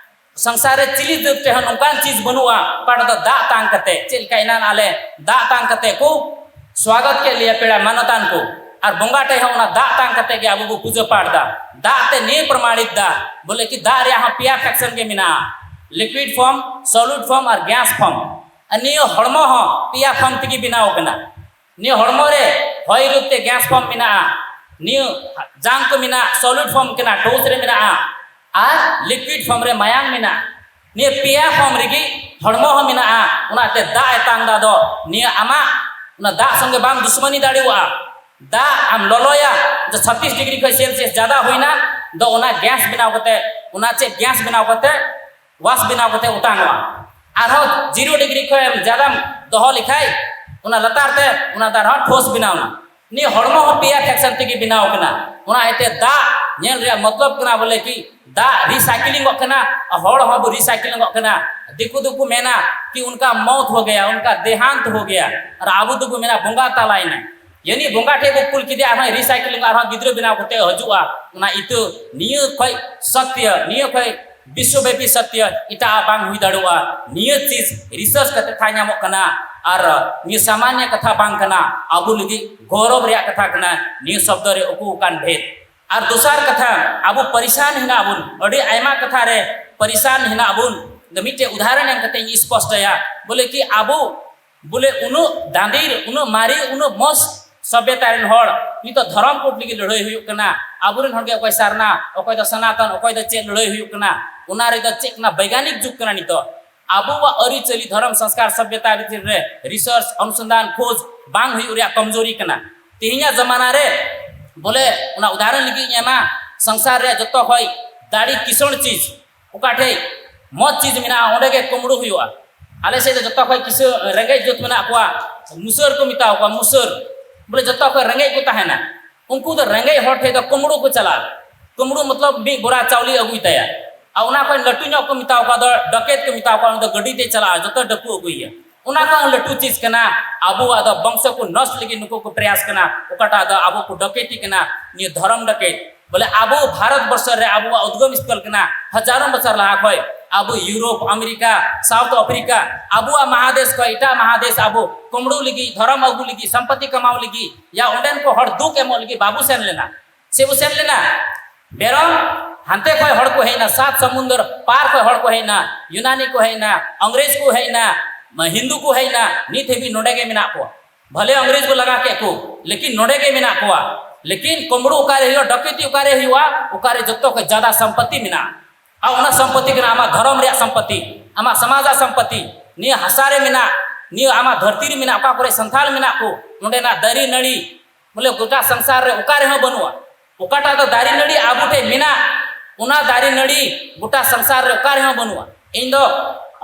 ᱥᱚᱝᱥᱟᱨ ᱨᱮ ᱪᱤᱞᱤ ᱡᱟᱹᱛ ᱴᱷᱮᱱ ᱦᱚᱸ ᱱᱚᱝᱠᱟᱱ ᱪᱤᱡᱽ ᱵᱟᱹᱱᱩᱜᱼᱟ ᱚᱠᱟᱴᱟᱜ ᱫᱚ ᱫᱟᱜ ᱛᱟᱝ ᱠᱟᱛᱮ, ᱪᱮᱫ ᱞᱮᱠᱟ ᱮᱱᱟᱱ ᱟᱞᱮ ᱫᱟᱜ ᱛᱟᱝ ᱠᱟᱛᱮ ᱠᱚ ᱥᱣᱟᱜᱚᱛ ᱠᱮᱫ ᱞᱮᱭᱟ ᱯᱮᱲᱟ ᱢᱟᱱᱚᱛᱟᱱ ᱠᱚ, ᱟᱨ ᱵᱚᱸᱜᱟ ᱴᱷᱮᱱ ᱦᱚᱸ ᱚᱱᱟ ᱫᱟᱜ ᱛᱟᱝ ᱠᱟᱛᱮ ᱜᱮ ᱟᱵᱚ ᱵᱚ ᱯᱩᱡᱟᱹ ᱯᱟᱴ ᱫᱟ᱾ ᱫᱟᱜ ᱛᱮ ᱱᱤᱭᱟᱹ ᱯᱨᱚᱢᱟᱬᱤᱛ ᱫᱟ ᱵᱚᱞᱮ ᱠᱤ ᱫᱟᱜ ᱨᱮᱭᱟᱜ ᱦᱚᱸ ᱯᱮᱭᱟ fraction ᱜᱮ ᱢᱮᱱᱟᱜᱼᱟ, liquid form, solid form ᱟᱨ gas form᱾ ᱟᱨ ᱱᱤᱭᱟᱹ ᱦᱚᱲᱢᱚ ᱦᱚᱸ ᱯᱮᱭᱟ form ᱛᱮᱜᱮ ᱵᱮᱱᱟᱣ ᱠᱟᱱᱟ᱾ ᱱᱤᱭᱟᱹ ᱦᱚᱲᱢᱚ ᱨᱮ ᱦᱚᱭ ᱨᱩᱯ ᱛᱮ gas form ᱢᱮᱱᱟᱜᱼᱟ, ᱱᱤᱭᱟᱹ ᱡᱟᱝ ᱠᱚ ᱢᱮᱱᱟᱜᱼᱟ solid form ᱠᱟᱱᱟ, ᱴᱷᱳᱥ ᱨᱮ ᱢᱮᱱᱟᱜᱼᱟ, ᱟᱨ liquid form ᱨᱮ ᱢᱟᱭᱟᱝ ᱢᱮᱱᱟᱜᱼᱟ᱾ ᱱᱤᱭᱟᱹ ᱯᱮᱭᱟ form ᱨᱮᱜᱮ ᱦᱚᱲᱢᱚ ᱦᱚᱸ ᱢᱮᱱᱟᱜᱼᱟ᱾ ᱚᱱᱟᱛᱮ ᱫᱟᱜ ᱮ ᱛᱟᱝ ᱫᱟ ᱫᱚ ᱱᱤᱭᱟᱹ ᱟᱢᱟᱜ ᱚᱱᱟ ᱫᱟᱜ ᱥᱚᱸᱜᱮ ᱵᱟᱢ ᱫᱩᱥᱢᱟᱱᱤ ᱫᱟᱲᱮᱭᱟᱜᱼᱟ᱾ ᱫᱟᱜ ᱟᱢ ᱞᱚᱞᱚᱭᱟ, ᱡᱮ ᱪᱷᱟᱵᱵᱤᱥ degree ᱠᱷᱚᱱ Celsius ᱡᱟᱫᱟ ᱦᱩᱭᱱᱟ, ᱫᱚ ᱚᱱᱟ gas ᱵᱮᱱᱟᱣ ᱠᱟᱛᱮ, ᱚᱱᱟ ᱪᱮᱫ gas ᱵᱮᱱᱟᱣ ᱠᱟᱛᱮ ᱣᱟᱥ ᱵᱮᱱᱟᱣ ᱠᱟᱛᱮ ᱚᱴᱟᱝᱚᱜᱼᱟ᱾ ᱟᱨᱦᱚᱸ zero degree ᱠᱷᱚᱱ ᱡᱟᱫᱟᱢ ᱫᱚᱦᱚ ᱞᱮᱠᱷᱟᱡ ᱚᱱᱟ ᱞᱟᱛᱟᱨ ᱛᱮ ᱚᱱᱟ ᱫᱚ ᱟᱨᱦᱚᱸ ᱴᱷᱳᱥ ᱵᱮᱱᱟᱣ ᱮᱱᱟ᱾ ᱱᱤᱭᱟᱹ ᱦᱚᱲᱢᱚ ᱦᱚᱸ ᱯᱮᱭᱟ fraction ᱛᱮᱜᱮ ᱵᱮᱱᱟᱣ ᱠᱟᱱᱟ᱾ ᱚᱱᱟ ᱤᱭᱟᱹᱛᱮ ᱫᱟᱜ ᱧᱮᱞ ᱨᱮᱭᱟᱜ ᱢᱚᱛᱞᱚᱵ ᱠᱟᱱᱟ ᱵᱚᱞᱮ ᱠᱤ ᱫᱟᱜ recycling ᱚᱜ ᱠᱟᱱᱟ, ᱟᱨ ᱦᱚᱲ ᱦᱚᱸ ᱵᱚ recycling ᱚᱜ ᱠᱟᱱᱟ᱾ ᱫᱤᱠᱩ ᱫᱚᱠᱚ ᱢᱮᱱᱟ ᱠᱤ ᱩᱱᱠᱟ ᱢᱚᱣᱛ ᱦᱳ ᱜᱟᱭᱟ, ᱩᱱᱠᱟ ᱫᱮᱦᱟᱱᱛ ᱦᱳ ᱜᱟᱭᱟ, ᱟᱨ ᱟᱵᱚ ᱫᱚᱵᱚ ᱢᱮᱱᱟ ᱵᱚᱸᱜᱟ ᱛᱟᱞᱟᱭᱮᱱᱟ᱾ ᱭᱟᱱᱤ ᱵᱚᱸᱜᱟ ᱴᱷᱮᱡ ᱵᱚ ᱠᱩᱞ ᱠᱮᱫᱮᱭᱟ, ᱟᱨᱦᱚᱸ recycling, ᱟᱨᱦᱚᱸ ᱜᱤᱫᱽᱨᱟᱹ ᱵᱮᱱᱟᱣ ᱠᱟᱛᱮ ᱦᱤᱡᱩᱜᱼᱟ᱾ ᱚᱱᱟ ᱤᱛᱟᱹ ᱱᱤᱭᱟᱹ ᱠᱷᱚᱡ ᱥᱚᱛᱭᱚ, ᱱᱤᱭᱟᱹ ᱠᱷᱚᱡ ᱵᱤᱥᱥᱚᱵᱮᱯᱤ ᱥᱚᱛᱭᱚ ᱮᱴᱟᱜ ᱵᱟᱝ ᱦᱩᱭ ᱫᱟᱲᱮᱭᱟᱜᱼᱟ᱾ ᱱᱤᱭᱟᱹ ᱪᱤᱡᱽ research ᱠᱟᱛᱮ ᱛᱷᱟ ᱧᱟᱢᱚᱜ ᱠᱟᱱᱟ᱾ ᱟᱨ ᱱᱤᱭᱟᱹ ᱥᱟᱢᱟᱱᱭᱚ ᱠᱟᱛᱷᱟ ᱵᱟᱝ ᱠᱟᱱᱟ, ᱟᱵᱚ ᱞᱟᱹᱜᱤᱫ ᱜᱚᱨᱚᱵ ᱨᱮᱭᱟᱜ ᱠᱟᱛᱷᱟ ᱠᱟᱱᱟ᱾ ᱱᱤᱭᱟᱹ ᱥᱚᱵᱫᱚ ᱨᱮ ᱩᱠᱩ ᱟᱠᱟᱱ ᱵᱷᱮᱫ᱾ ᱟᱨ ᱫᱚᱥᱟᱨ ᱠᱟᱛᱷᱟ, ᱟᱵᱚ ᱯᱟᱨᱤᱥᱟᱱ ᱦᱮᱱᱟᱜ ᱵᱚᱱ, ᱟᱹᱰᱤ ᱟᱭᱢᱟ ᱠᱟᱛᱷᱟ ᱨᱮ ᱯᱟᱨᱤᱥᱟᱱ ᱦᱮᱱᱟᱜ ᱵᱚᱱ᱾ ᱢᱤᱫᱴᱮᱡ ᱩᱫᱟᱦᱚᱨᱚᱱ ᱮᱢ ᱠᱟᱛᱮ ᱤᱧ ᱥᱯᱚᱥᱴᱚᱭᱟ, ᱵᱚᱞᱮ ᱠᱤ ᱟᱵᱚ ᱵᱚᱞᱮ ᱩᱱᱟᱹᱜ ᱫᱟᱸᱫᱤᱨ, ᱩᱱᱟᱹᱜ ᱢᱟᱨᱮ, ᱩᱱᱟᱹᱜ ᱢᱚᱸᱡᱽ ᱥᱚᱵᱷᱭᱚᱛᱟ ᱨᱮᱱ ᱦᱚᱲ ᱱᱤᱛᱚᱜ ᱫᱷᱚᱨᱚᱢ ᱠᱳᱰ ᱞᱟᱹᱜᱤᱫ ᱞᱟᱹᱲᱦᱟᱹᱭ ᱦᱩᱭᱩᱜ ᱠᱟᱱᱟ᱾ ᱟᱵᱚᱨᱮᱱ ᱦᱚᱲ ᱜᱮ ᱚᱠᱚᱭ ᱥᱟᱨᱱᱟ, ᱚᱠᱚᱭ ᱫᱚ ᱥᱚᱱᱟᱛᱚᱱ, ᱚᱠᱚᱭ ᱫᱚ ᱪᱮᱫ ᱞᱟᱹᱲᱦᱟᱹᱭ ᱦᱩᱭᱩᱜ ᱠᱟᱱᱟ, ᱚᱱᱟ ᱨᱮᱫᱚ ᱪᱮᱫ ᱠᱟᱱᱟ? ᱵᱳᱭᱜᱟᱱᱤᱠ ᱡᱩᱜᱽ ᱠᱟᱱᱟ ᱱᱤᱛᱚᱜ᱾ ᱟᱵᱚᱣᱟᱜ ᱟᱹᱨᱤᱪᱟᱹᱞᱤ, ᱫᱷᱚᱨᱚᱢ, ᱥᱚᱝᱥᱠᱟᱨ, ᱥᱚᱵᱷᱭᱚᱛᱟ ᱵᱷᱤᱛᱤᱨ ᱨᱮ ᱨᱤᱥᱟᱨᱪ, ᱚᱱᱩᱥᱚᱱᱫᱷᱟᱱ, ᱠᱷᱳᱡᱽ ᱵᱟᱝ ᱦᱩᱭᱩᱜ ᱨᱮᱭᱟᱜ ᱠᱚᱢᱡᱳᱨᱤ ᱠᱟᱱᱟ᱾ ᱛᱮᱦᱮᱧᱟᱜ ᱡᱟᱢᱟᱱᱟ ᱨᱮ ᱵᱚᱞᱮ ᱚᱱᱟ ᱩᱫᱟᱦᱚᱨᱚᱱ ᱞᱟᱹᱜᱤᱫ ᱤᱧ ᱮᱢᱟ, ᱥᱚᱝᱥᱟᱨ ᱨᱮᱭᱟᱜ ᱡᱚᱛᱚ ᱠᱷᱚᱡ ᱫᱟᱲᱮ ᱠᱤᱥᱟᱹᱬ ᱪᱤᱡᱽ, ᱚᱠᱟ ᱴᱷᱮᱡ ᱢᱚᱡᱽ ᱪᱤᱡᱽ ᱢᱮᱱᱟᱜᱼᱟ, ᱚᱸᱰᱮ ᱜᱮ ᱠᱩᱢᱵᱽᱲᱩ ᱦᱩᱭᱩᱜᱼᱟ᱾ ᱟᱞᱮ ᱥᱮᱫ ᱫᱚ ᱡᱚᱛᱚ ᱠᱷᱚᱡ ᱠᱤᱥᱟᱹ-, ᱨᱮᱸᱜᱮᱡ ᱡᱟᱹᱛ ᱢᱮᱱᱟᱜ ᱠᱚᱣᱟ, ᱢᱩᱥᱟᱹᱨ ᱠᱚ ᱢᱮᱛᱟ ᱠᱚᱣᱟ, ᱢᱩᱥᱟᱹᱨ᱾ ᱵᱚᱞᱮ ᱡᱚᱛᱚ ᱠᱷᱚᱡ ᱨᱮᱸᱜᱮᱡ ᱠᱚ ᱛᱟᱦᱮᱱᱟ᱾ ᱩᱱᱠᱩ ᱫᱚ ᱨᱮᱸᱜᱮᱡ ᱦᱚᱲ ᱴᱷᱮᱡ ᱫᱚ ᱠᱩᱢᱵᱽᱲᱩ ᱠᱚ ᱪᱟᱞᱟᱜᱼᱟ᱾ ᱠᱩᱢᱵᱽᱲᱩ ᱢᱚᱛᱞᱚᱵ ᱢᱤᱫ ᱵᱚᱨᱟ ᱪᱟᱣᱞᱮ ᱟᱹᱜᱩᱭ ᱛᱟᱭᱟ, ᱟᱨ ᱚᱱᱟ ᱠᱷᱚᱱ ᱞᱟᱹᱴᱩ ᱧᱚᱜ ᱠᱚ ᱢᱮᱛᱟ ᱠᱚᱣᱟ, ᱫᱚ ᱰᱟᱠᱮᱛ ᱠᱚ ᱢᱮᱛᱟ ᱠᱚᱣᱟ, ᱩᱱᱤ ᱫᱚ ᱜᱟᱹᱰᱤ ᱛᱮᱭ ᱪᱟᱞᱟᱜᱼᱟ, ᱡᱚᱛᱚ ᱰᱟᱹᱠᱩ ᱟᱹᱜᱩᱭᱮᱭᱟ᱾ ᱚᱱᱟ ᱠᱷᱚᱱ ᱞᱟᱹᱴᱩ ᱪᱤᱡᱽ ᱠᱟᱱᱟ᱾ ᱟᱵᱚᱣᱟᱜ ᱫᱚ ᱵᱚᱝᱥᱚ ᱠᱚ ᱱᱚᱥᱴ ᱞᱟᱹᱜᱤᱫ ᱱᱩᱠᱩ ᱠᱚ ᱯᱨᱚᱭᱟᱥ ᱠᱟᱱᱟ, ᱚᱠᱟᱴᱟᱜ ᱫᱚ ᱟᱵᱚ ᱠᱚ ᱰᱟᱠᱮᱛᱤ ᱠᱟᱱᱟ, ᱱᱤᱭᱟᱹ ᱫᱷᱚᱨᱚᱢ ᱰᱟᱠᱮᱛ᱾ ᱵᱚᱞᱮ ᱟᱵᱚ ᱵᱷᱟᱨᱚᱛ ᱵᱚᱨᱥᱚ ᱨᱮ ᱟᱵᱚᱣᱟᱜ ᱩᱫᱜᱚᱢ ᱥᱛᱷᱚᱞ ᱠᱟᱱᱟ᱾ ᱦᱟᱡᱟᱨᱚ ᱵᱚᱪᱷᱚᱨ ᱞᱟᱦᱟ ᱠᱷᱚᱡ ᱟᱵᱚ ᱤᱭᱩᱨᱳᱯ, ᱟᱢᱮᱨᱤᱠᱟ, ᱥᱟᱣᱩᱛᱷ ᱟᱯᱷᱨᱤᱠᱟ, ᱟᱵᱚᱣᱟᱜ ᱢᱟᱦᱟᱫᱮᱥ ᱠᱷᱚᱡ ᱮᱴᱟᱜ ᱢᱟᱦᱟᱫᱮᱥ ᱟᱵᱚ ᱠᱩᱢᱵᱽᱲᱩ ᱞᱟᱹᱜᱤᱫ, ᱫᱷᱚᱨᱚᱢ ᱟᱹᱜᱩ ᱞᱟᱹᱜᱤᱫ, ᱥᱚᱢᱯᱚᱛᱤ ᱠᱟᱢᱟᱣ ᱞᱟᱹᱜᱤᱫ, ᱭᱟ ᱚᱸᱰᱮᱱ ᱠᱚ ᱦᱚᱲ ᱫᱩᱠ ᱮᱢᱚᱜ ᱞᱟᱹᱜᱤᱫ ᱵᱟᱵᱚ ᱥᱮᱱ ᱞᱮᱱᱟ᱾ ᱥᱮ ᱵᱚ ᱥᱮᱱ ᱞᱮᱱᱟ? ᱵᱮᱨᱚᱢ ᱦᱟᱱᱛᱮ ᱠᱷᱚᱡ ᱦᱚᱲ ᱠᱚ ᱦᱮᱡ ᱮᱱᱟ, ᱥᱟᱛ ᱥᱚᱢᱩᱱᱫᱚᱨ ᱯᱟᱨ ᱠᱷᱚᱡ ᱦᱚᱲ ᱠᱚ ᱦᱮᱡ ᱮᱱᱟ, ᱭᱩᱱᱟᱱᱤ ᱠᱚ ᱦᱮᱡ ᱮᱱᱟ, ᱤᱝᱨᱮᱡᱽ ᱠᱚ ᱦᱮᱡ ᱮᱱᱟ, ᱦᱤᱱᱫᱩ ᱠᱚ ᱦᱮᱡ ᱮᱱᱟ, ᱱᱤᱛ ᱦᱟᱹᱵᱤᱡ ᱱᱚᱰᱮ ᱜᱮ ᱢᱮᱱᱟᱜ ᱠᱚᱣᱟ᱾ ᱵᱷᱟᱞᱮ ᱤᱝᱨᱮᱡᱽ ᱠᱚ ᱞᱟᱜᱟ ᱠᱮᱫ ᱠᱚ, ᱞᱮᱠᱤᱱ ᱱᱚᱰᱮ ᱜᱮ ᱢᱮᱱᱟᱜ ᱠᱚᱣᱟ᱾ ᱞᱮᱠᱤᱱ ᱠᱩᱢᱵᱽᱲᱩ ᱚᱠᱟᱨᱮ ᱦᱩᱭᱩᱜᱼᱟ, ᱰᱟᱹᱠᱮᱛᱤ ᱚᱠᱟᱨᱮ ᱦᱩᱭᱩᱜᱼᱟ, ᱚᱠᱟᱨᱮ ᱡᱚᱛᱚ ᱠᱷᱚᱡ ᱡᱟᱫᱟ ᱥᱚᱢᱯᱚᱛᱤ ᱢᱮᱱᱟᱜᱼᱟ᱾ ᱟᱨ ᱚᱱᱟ ᱥᱚᱢᱯᱚᱛᱤ ᱠᱟᱱᱟ ᱟᱢᱟᱜ ᱫᱷᱚᱨᱚᱢ ᱨᱮᱭᱟᱜ ᱥᱚᱢᱯᱚᱛᱤ, ᱟᱢᱟᱜ ᱥᱚᱢᱟᱡᱟᱜ ᱥᱚᱢᱯᱚᱛᱤ, ᱱᱤᱭᱟᱹ ᱦᱟᱥᱟ ᱨᱮ ᱢᱮᱱᱟᱜ, ᱱᱤᱭᱟᱹ ᱟᱢᱟᱜ ᱫᱷᱟᱹᱨᱛᱤ ᱨᱮ ᱢᱮᱱᱟᱜ, ᱚᱠᱟ ᱠᱚᱨᱮ ᱥᱟᱱᱛᱟᱲ ᱢᱮᱱᱟᱜ ᱠᱚ, ᱚᱸᱰᱮᱱᱟᱜ ᱫᱟᱨᱮ ᱱᱟᱹᱲᱤ, ᱵᱚᱞᱮ ᱜᱚᱴᱟ ᱥᱚᱝᱥᱟᱨ ᱨᱮ ᱚᱠᱟ ᱨᱮᱦᱚᱸ ᱵᱟᱹᱱᱩᱜᱼᱟ᱾ ᱚᱠᱟᱴᱟᱜ ᱫᱚ ᱫᱟᱨᱮ ᱱᱟᱹᱲᱤ ᱟᱵᱚ ᱴᱷᱮᱱ ᱢᱮᱱᱟᱜ, ᱚᱱᱟ ᱫᱟᱨᱮ ᱱᱟᱹᱲᱤ ᱜᱚᱴᱟ ᱥᱚᱝᱥᱟᱨ ᱨᱮ ᱚᱠᱟ ᱨᱮᱦᱚᱸ ᱵᱟᱹᱱᱩᱜᱼᱟ᱾ ᱤᱧ ᱫᱚ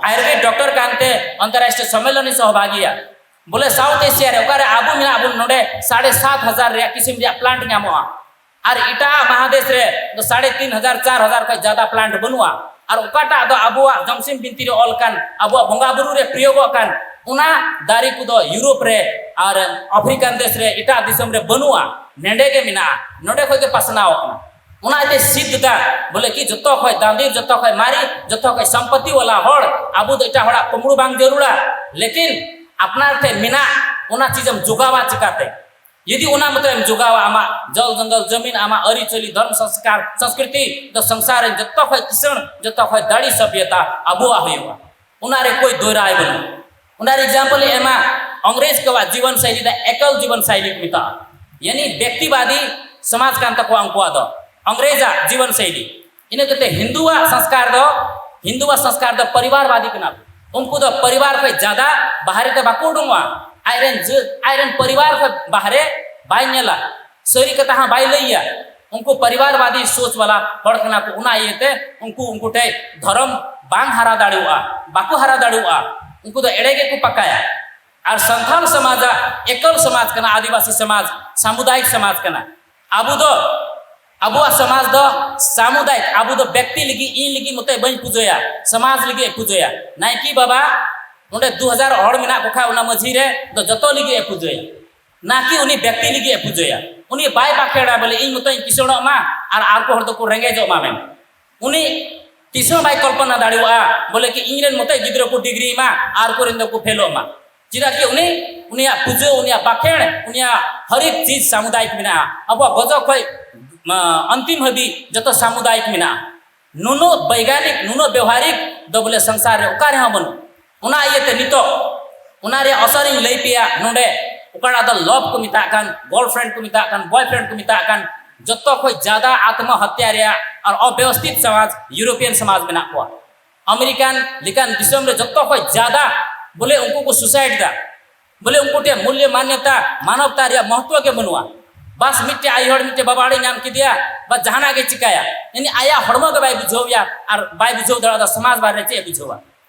ᱟᱭᱩᱨᱵᱮᱫ ᱰᱚᱠᱴᱚᱨ ᱠᱟᱱᱛᱮ ᱚᱱᱛᱚᱨᱨᱟᱥᱴᱨᱤᱭᱚ ᱥᱚᱢᱢᱮᱞᱚᱱ ᱤᱧ ᱥᱚᱦᱵᱷᱟᱜᱤᱭᱟ᱾ ᱵᱚᱞᱮ ᱥᱟᱣᱩᱛᱷ ᱮᱥᱤᱭᱟ ᱨᱮ ᱚᱠᱟᱨᱮ ᱟᱵᱚ ᱢᱮᱱᱟᱜ ᱵᱚᱱ, ᱱᱚᱰᱮ ᱥᱟᱲᱮ ᱥᱟᱛ ᱦᱟᱡᱟᱨ ᱨᱮᱭᱟᱜ ᱠᱤᱥᱤᱢ ᱨᱮᱭᱟᱜ ᱯᱞᱟᱱᱴ ᱧᱟᱢᱚᱜᱼᱟ᱾ ᱟᱨ ᱮᱴᱟᱜ ᱢᱟᱦᱟᱫᱮᱥ ᱨᱮ ᱫᱚ ᱥᱟᱲᱮ ᱛᱤᱱ ᱦᱟᱡᱟᱨ, ᱪᱟᱨ ᱦᱟᱡᱟᱨ ᱠᱷᱚᱱ ᱡᱟᱫᱟ ᱯᱞᱟᱱᱴ ᱵᱟᱹᱱᱩᱜᱼᱟ᱾ ᱟᱨ ᱚᱠᱟᱴᱟᱜ ᱫᱚ ᱟᱵᱚᱣᱟᱜ ᱡᱚᱢᱥᱤᱢ ᱵᱤᱱᱛᱤ ᱨᱮ ᱚᱞ ᱠᱟᱱ, ᱟᱵᱚᱣᱟᱜ ᱵᱚᱸᱜᱟ ᱵᱩᱨᱩ ᱨᱮ ᱯᱨᱚᱭᱳᱜᱚᱜ ᱠᱟᱱ, ᱚᱱᱟ ᱫᱟᱨᱮ ᱠᱚᱫᱚ ᱭᱩᱨᱳᱯ ᱨᱮ ᱟᱨ ᱟᱯᱷᱨᱤᱠᱟᱱ ᱫᱮᱥ ᱨᱮ, ᱮᱴᱟᱜ ᱫᱤᱥᱚᱢ ᱨᱮ ᱵᱟᱹᱱᱩᱜᱼᱟ, ᱱᱮᱰᱮ ᱜᱮ ᱢᱮᱱᱟᱜᱼᱟ, ᱱᱚᱰᱮ ᱠᱷᱚᱱ ᱜᱮ ᱯᱟᱥᱱᱟᱣ ᱠᱟᱱᱟ᱾ ᱚᱱᱟ ᱤᱭᱟᱹᱛᱮ ᱥᱤᱫᱷ ᱫᱟ ᱵᱚᱞᱮ ᱠᱤ ᱡᱚᱛᱚ ᱠᱷᱚᱱ ᱫᱟᱸᱫᱤᱨ, ᱡᱚᱛᱚ ᱠᱷᱚᱱ ᱢᱟᱨᱮ, ᱡᱚᱛᱚ ᱠᱷᱚᱱ ᱥᱚᱢᱯᱚᱛᱤ ᱣᱟᱞᱟ ᱦᱚᱲ ᱟᱵᱚ ᱫᱚ ᱮᱴᱟᱜ ᱦᱚᱲᱟᱜ ᱠᱩᱢᱵᱽᱲᱩ ᱵᱟᱝ ᱡᱟᱹᱨᱩᱲᱟ᱾ ᱞᱮᱠᱤᱱ ᱟᱯᱱᱟᱨ ᱴᱷᱮᱱ ᱢᱮᱱᱟᱜ ᱚᱱᱟ ᱪᱤᱡᱮᱢ ᱡᱚᱜᱟᱣᱟ ᱪᱤᱠᱟᱛᱮ? ᱡᱩᱫᱤ ᱚᱱᱟ ᱢᱚᱛᱚ ᱮᱢ ᱡᱚᱜᱟᱣᱟ, ᱟᱢᱟᱜ ᱡᱚᱞ ᱡᱚᱝᱜᱚᱞ ᱡᱚᱢᱤᱱ, ᱟᱢᱟᱜ ᱟᱹᱨᱤᱪᱟᱹᱞᱤ, ᱫᱷᱚᱨᱢ ᱥᱚᱝᱥᱠᱟᱨ, ᱥᱚᱝᱥᱠᱨᱤᱛᱤ ᱫᱚ ᱥᱚᱝᱥᱟᱨ ᱨᱮ ᱡᱚᱛᱚ ᱠᱷᱚᱱ ᱠᱤᱥᱟᱹᱬ, ᱡᱚᱛᱚ ᱠᱷᱚᱱ ᱫᱟᱲᱮ ᱥᱚᱵᱷᱭᱚᱛᱟ ᱟᱵᱚᱣᱟᱜ ᱦᱩᱭᱩᱜᱼᱟ᱾ ᱚᱱᱟ ᱨᱮ ᱠᱳᱭ ᱫᱳᱭ ᱨᱟᱭ ᱵᱟᱹᱱᱩᱜᱼᱟ᱾ ᱚᱱᱟ ᱨᱮ example ᱮ ᱮᱢᱟ, ᱚᱝᱨᱮᱡᱽ ᱠᱚᱣᱟᱜ ᱡᱤᱵᱚᱱ ᱥᱟᱭᱞᱤ ᱫᱚ ᱮᱠᱚᱞ ᱡᱤᱵᱚᱱ ᱥᱟᱭᱞᱤ ᱠᱚ ᱢᱮᱛᱟᱜᱼᱟ᱾ ᱭᱟᱱᱤ ᱵᱮᱠᱛᱤᱵᱟᱫᱤ ᱥᱚᱢᱟᱡᱽ ᱠᱟᱱ ᱛᱟᱠᱚᱣᱟ ᱩᱱᱠᱩᱣᱟᱜ ᱫᱚ, ᱚᱝᱨᱮᱡᱽ ᱟᱜ ᱡᱤᱵᱚᱱ ᱥᱟᱭᱞᱤ᱾ ᱤᱱᱟᱹ ᱠᱟᱛᱮ ᱦᱤᱱᱫᱩᱣᱟᱜ ᱥᱚᱝᱥᱠᱟᱨ ᱫᱚ, ᱦᱤᱱᱫᱩᱣᱟᱜ ᱥᱚᱝᱥᱠᱟᱨ ᱫᱚ ᱯᱚᱨᱤᱵᱟᱨᱵᱟᱫᱤ ᱠᱟᱱᱟ᱾ ᱩᱱᱠᱩ ᱫᱚ ᱯᱚᱨᱤᱵᱟᱨ ᱠᱷᱚᱱ ᱡᱟᱫᱟ ᱵᱟᱦᱨᱮ ᱫᱚ ᱵᱟᱠᱚ ᱩᱰᱩᱝᱚᱜᱼᱟ᱾ ᱟᱡᱨᱮᱱ ᱡᱟᱹ-, ᱟᱡᱨᱮᱱ ᱯᱚᱨᱤᱵᱟᱨ ᱠᱷᱚᱱ ᱵᱟᱦᱨᱮ ᱵᱟᱭ ᱧᱮᱞᱟ, ᱥᱟᱹᱨᱤ ᱠᱟᱛᱷᱟ ᱦᱚᱸ ᱵᱟᱭ ᱞᱟᱹᱭᱟ᱾ ᱩᱱᱠᱩ ᱯᱚᱨᱤᱵᱟᱨᱵᱟᱫᱤ ᱥᱳᱪ ᱵᱟᱞᱟ ᱦᱚᱲ ᱠᱟᱱᱟ ᱠᱚ, ᱚᱱᱟ ᱤᱭᱟᱹᱛᱮ ᱩᱱᱠᱩ, ᱩᱱᱠᱩ ᱴᱷᱮᱱ ᱫᱷᱚᱨᱚᱢ ᱵᱟᱝ ᱦᱟᱨᱟ ᱫᱟᱲᱮᱭᱟᱜᱼᱟ, ᱵᱟᱠᱚ ᱦᱟᱨᱟ ᱫᱟᱲᱮᱭᱟᱜᱼᱟ᱾ ᱩᱱᱠᱩ ᱫᱚ ᱮᱲᱮ ᱜᱮᱠᱚ ᱯᱟᱠᱟᱭᱟ᱾ ᱟᱨ ᱥᱟᱱᱛᱟᱲ ᱥᱚᱢᱟᱡᱟᱜ ᱮᱠᱚᱞ ᱥᱚᱢᱟᱡᱽ ᱠᱟᱱᱟ, ᱟᱹᱫᱤᱵᱟᱹᱥᱤ ᱥᱚᱢᱟᱡᱽ, ᱥᱟᱢᱩᱫᱟᱭᱤᱠ ᱥᱚᱢᱟᱡᱽ ᱠᱟᱱᱟ᱾ ᱟᱵᱚ ᱫᱚ, ᱟᱵᱚᱣᱟᱜ ᱥᱚᱢᱟᱡᱽ ᱫᱚ ᱥᱟᱢᱩᱫᱟᱭᱤᱠ, ᱟᱵᱚ ᱫᱚ ᱵᱮᱠᱛᱤ ᱞᱟᱹᱜᱤᱫ, ᱤᱧ ᱞᱟᱹᱜᱤᱫ ᱢᱚᱛᱚ ᱵᱟᱹᱧ ᱯᱩᱡᱟᱹᱭᱟ, ᱥᱚᱢᱟᱡᱽ ᱞᱟᱹᱜᱤᱫ ᱮ ᱯᱩᱡᱟᱹᱭᱟ᱾ ᱱᱟᱭᱠᱮ ᱵᱟᱵᱟ ᱚᱸᱰᱮ ᱫᱩ ᱦᱟᱡᱟᱨ ᱦᱚᱲ ᱢᱮᱱᱟᱜ ᱠᱚ ᱠᱷᱟᱱ ᱚᱱᱟ ᱢᱟᱹᱡᱷᱤ ᱨᱮ ᱫᱚ ᱡᱚᱛᱚ ᱞᱟᱹᱜᱤᱫ ᱮ ᱯᱩᱡᱟᱹᱭᱟ, ᱱᱟ ᱠᱤ ᱩᱱᱤ ᱵᱮᱠᱛᱤ ᱞᱟᱹᱜᱤᱫ ᱮ ᱯᱩᱡᱟᱹᱭᱟ᱾ ᱩᱱᱤ ᱵᱟᱭ ᱵᱟᱠᱷᱮᱲᱟ ᱵᱚᱞᱮ ᱤᱧ ᱢᱚᱛᱚᱧ ᱠᱤᱥᱟᱹᱬᱚᱜ ᱢᱟ ᱟᱨ ᱟᱨ ᱠᱚ ᱦᱚᱲ ᱫᱚᱠᱚ ᱨᱮᱸᱜᱮᱡᱚᱜ ᱢᱟ ᱢᱮᱱ᱾ ᱩᱱᱤ ᱛᱤᱥ ᱦᱚᱸ ᱵᱟᱭ ᱠᱚᱞᱯᱚᱱᱟ ᱫᱟᱲᱮᱭᱟᱜᱼᱟ ᱵᱚᱞᱮ ᱠᱤ ᱤᱧ ᱨᱮᱱ ᱢᱚᱛᱚᱡ ᱜᱤᱫᱽᱨᱟᱹ ᱠᱚ ᱰᱤᱜᱽᱨᱤ ᱢᱟ ᱟᱨ ᱠᱚᱨᱮᱱ ᱫᱚᱠᱚ ᱯᱷᱮᱞᱚᱜ ᱢᱟ᱾ ᱪᱮᱫᱟᱜ ᱠᱤ ᱩᱱᱤ, ᱩᱱᱤᱭᱟᱜ ᱯᱩᱡᱟᱹ, ᱩᱱᱤᱭᱟᱜ ᱵᱟᱠᱷᱮᱲ, ᱩᱱᱤᱭᱟᱜ ᱦᱟᱨᱤᱠ ᱪᱤᱡᱽ ᱥᱟᱢᱩᱫᱟᱭᱤᱠ ᱢᱮᱱᱟᱜᱼᱟ᱾ ᱟᱵᱚᱣᱟᱜ ᱜᱚᱡᱚᱜ ᱠᱷᱚᱡ, ᱢᱟ, ᱚᱱᱛᱤᱢ ᱦᱟᱹᱵᱤᱡ ᱡᱚᱛᱚ ᱥᱟᱢᱩᱫᱟᱭᱤᱠ ᱢᱮᱱᱟᱜᱼᱟ᱾ ᱱᱩᱱᱟᱹᱜ ᱵᱳᱭᱜᱟᱱᱤᱠ, ᱱᱩᱱᱟᱹᱜ ᱵᱮᱣᱦᱟᱨᱤᱠ ᱫᱚ ᱵᱚᱞᱮ ᱥᱚᱝᱥᱟᱨ ᱨᱮ ᱚᱠᱟ ᱨᱮᱦᱚᱸ ᱵᱟᱹᱱᱩᱜ᱾ ᱚᱱᱟ ᱤᱭᱟᱹᱛᱮ ᱱᱤᱛᱚᱜ ᱚᱱᱟ ᱨᱮᱭᱟᱜ ᱚᱥᱚᱨ ᱤᱧ ᱞᱟᱹᱭ ᱯᱮᱭᱟ ᱱᱚᱰᱮ, ᱚᱠᱟᱴᱟᱜ ᱫᱚ love ᱠᱚ ᱢᱮᱛᱟᱜ ᱠᱟᱱ, girlfriend ᱠᱚ ᱢᱮᱛᱟᱜ ᱠᱟᱱ, boyfriend ᱠᱚ ᱢᱮᱛᱟᱜ ᱠᱟᱱ, ᱡᱚᱛᱚ ᱠᱷᱚᱡ ᱡᱟᱫᱟ ᱟᱛᱢᱚ ᱦᱚᱛᱭᱟ ᱨᱮᱭᱟᱜ ᱟᱨ ᱚᱵᱮᱵᱚᱥᱛᱷᱤᱛ ᱥᱚᱢᱟᱡᱽ ᱤᱭᱩᱨᱳᱯᱤᱭᱟᱱ ᱥᱚᱢᱟᱡᱽ ᱢᱮᱱᱟᱜ ᱠᱚᱣᱟ᱾ ᱟᱢᱮᱨᱤᱠᱟᱱ ᱞᱮᱠᱟᱱ ᱫᱤᱥᱚᱢ ᱨᱮ ᱡᱚᱛᱚ ᱠᱷᱚᱡ ᱡᱟᱫᱟ ᱵᱚᱞᱮ ᱩᱱᱠᱩ ᱠᱚ suicide ᱫᱟ, ᱵᱚᱞᱮ ᱩᱱᱠᱩ ᱴᱷᱮᱱ ᱢᱩᱞᱞᱚ ᱢᱟᱱᱱᱚᱛᱟ, ᱢᱟᱱᱚᱵᱛᱟ ᱨᱮᱭᱟᱜ ᱢᱚᱦᱚᱛᱛᱚ ᱜᱮ ᱵᱟᱹᱱᱩᱜᱼᱟ᱾ ᱵᱟᱥ ᱢᱤᱫᱴᱮᱡ ᱟᱭᱳ ᱦᱚᱲ ᱢᱤᱫᱴᱮᱡ ᱵᱟᱵᱟ ᱦᱚᱲᱮ ᱧᱟᱢ ᱠᱮᱫᱮᱭᱟ, ᱵᱟ ᱡᱟᱦᱟᱱᱟᱜ ᱜᱮ ᱪᱤᱠᱟᱭᱟ, ᱤᱱᱤ ᱟᱭᱟᱜ ᱦᱚᱲᱢᱚ ᱜᱮ ᱵᱟᱭ ᱵᱩᱡᱷᱟᱹᱣᱮᱭᱟ ᱟᱨ ᱵᱟᱭ ᱵᱩᱡᱷᱟᱹᱣ ᱫᱟᱲᱮᱭᱟᱫᱟ ᱥᱚᱢᱟᱡᱽ ᱵᱟᱨᱮ ᱨᱮ ᱪᱮᱫ ᱮ ᱵᱩᱡᱷᱟᱹᱣᱟ᱾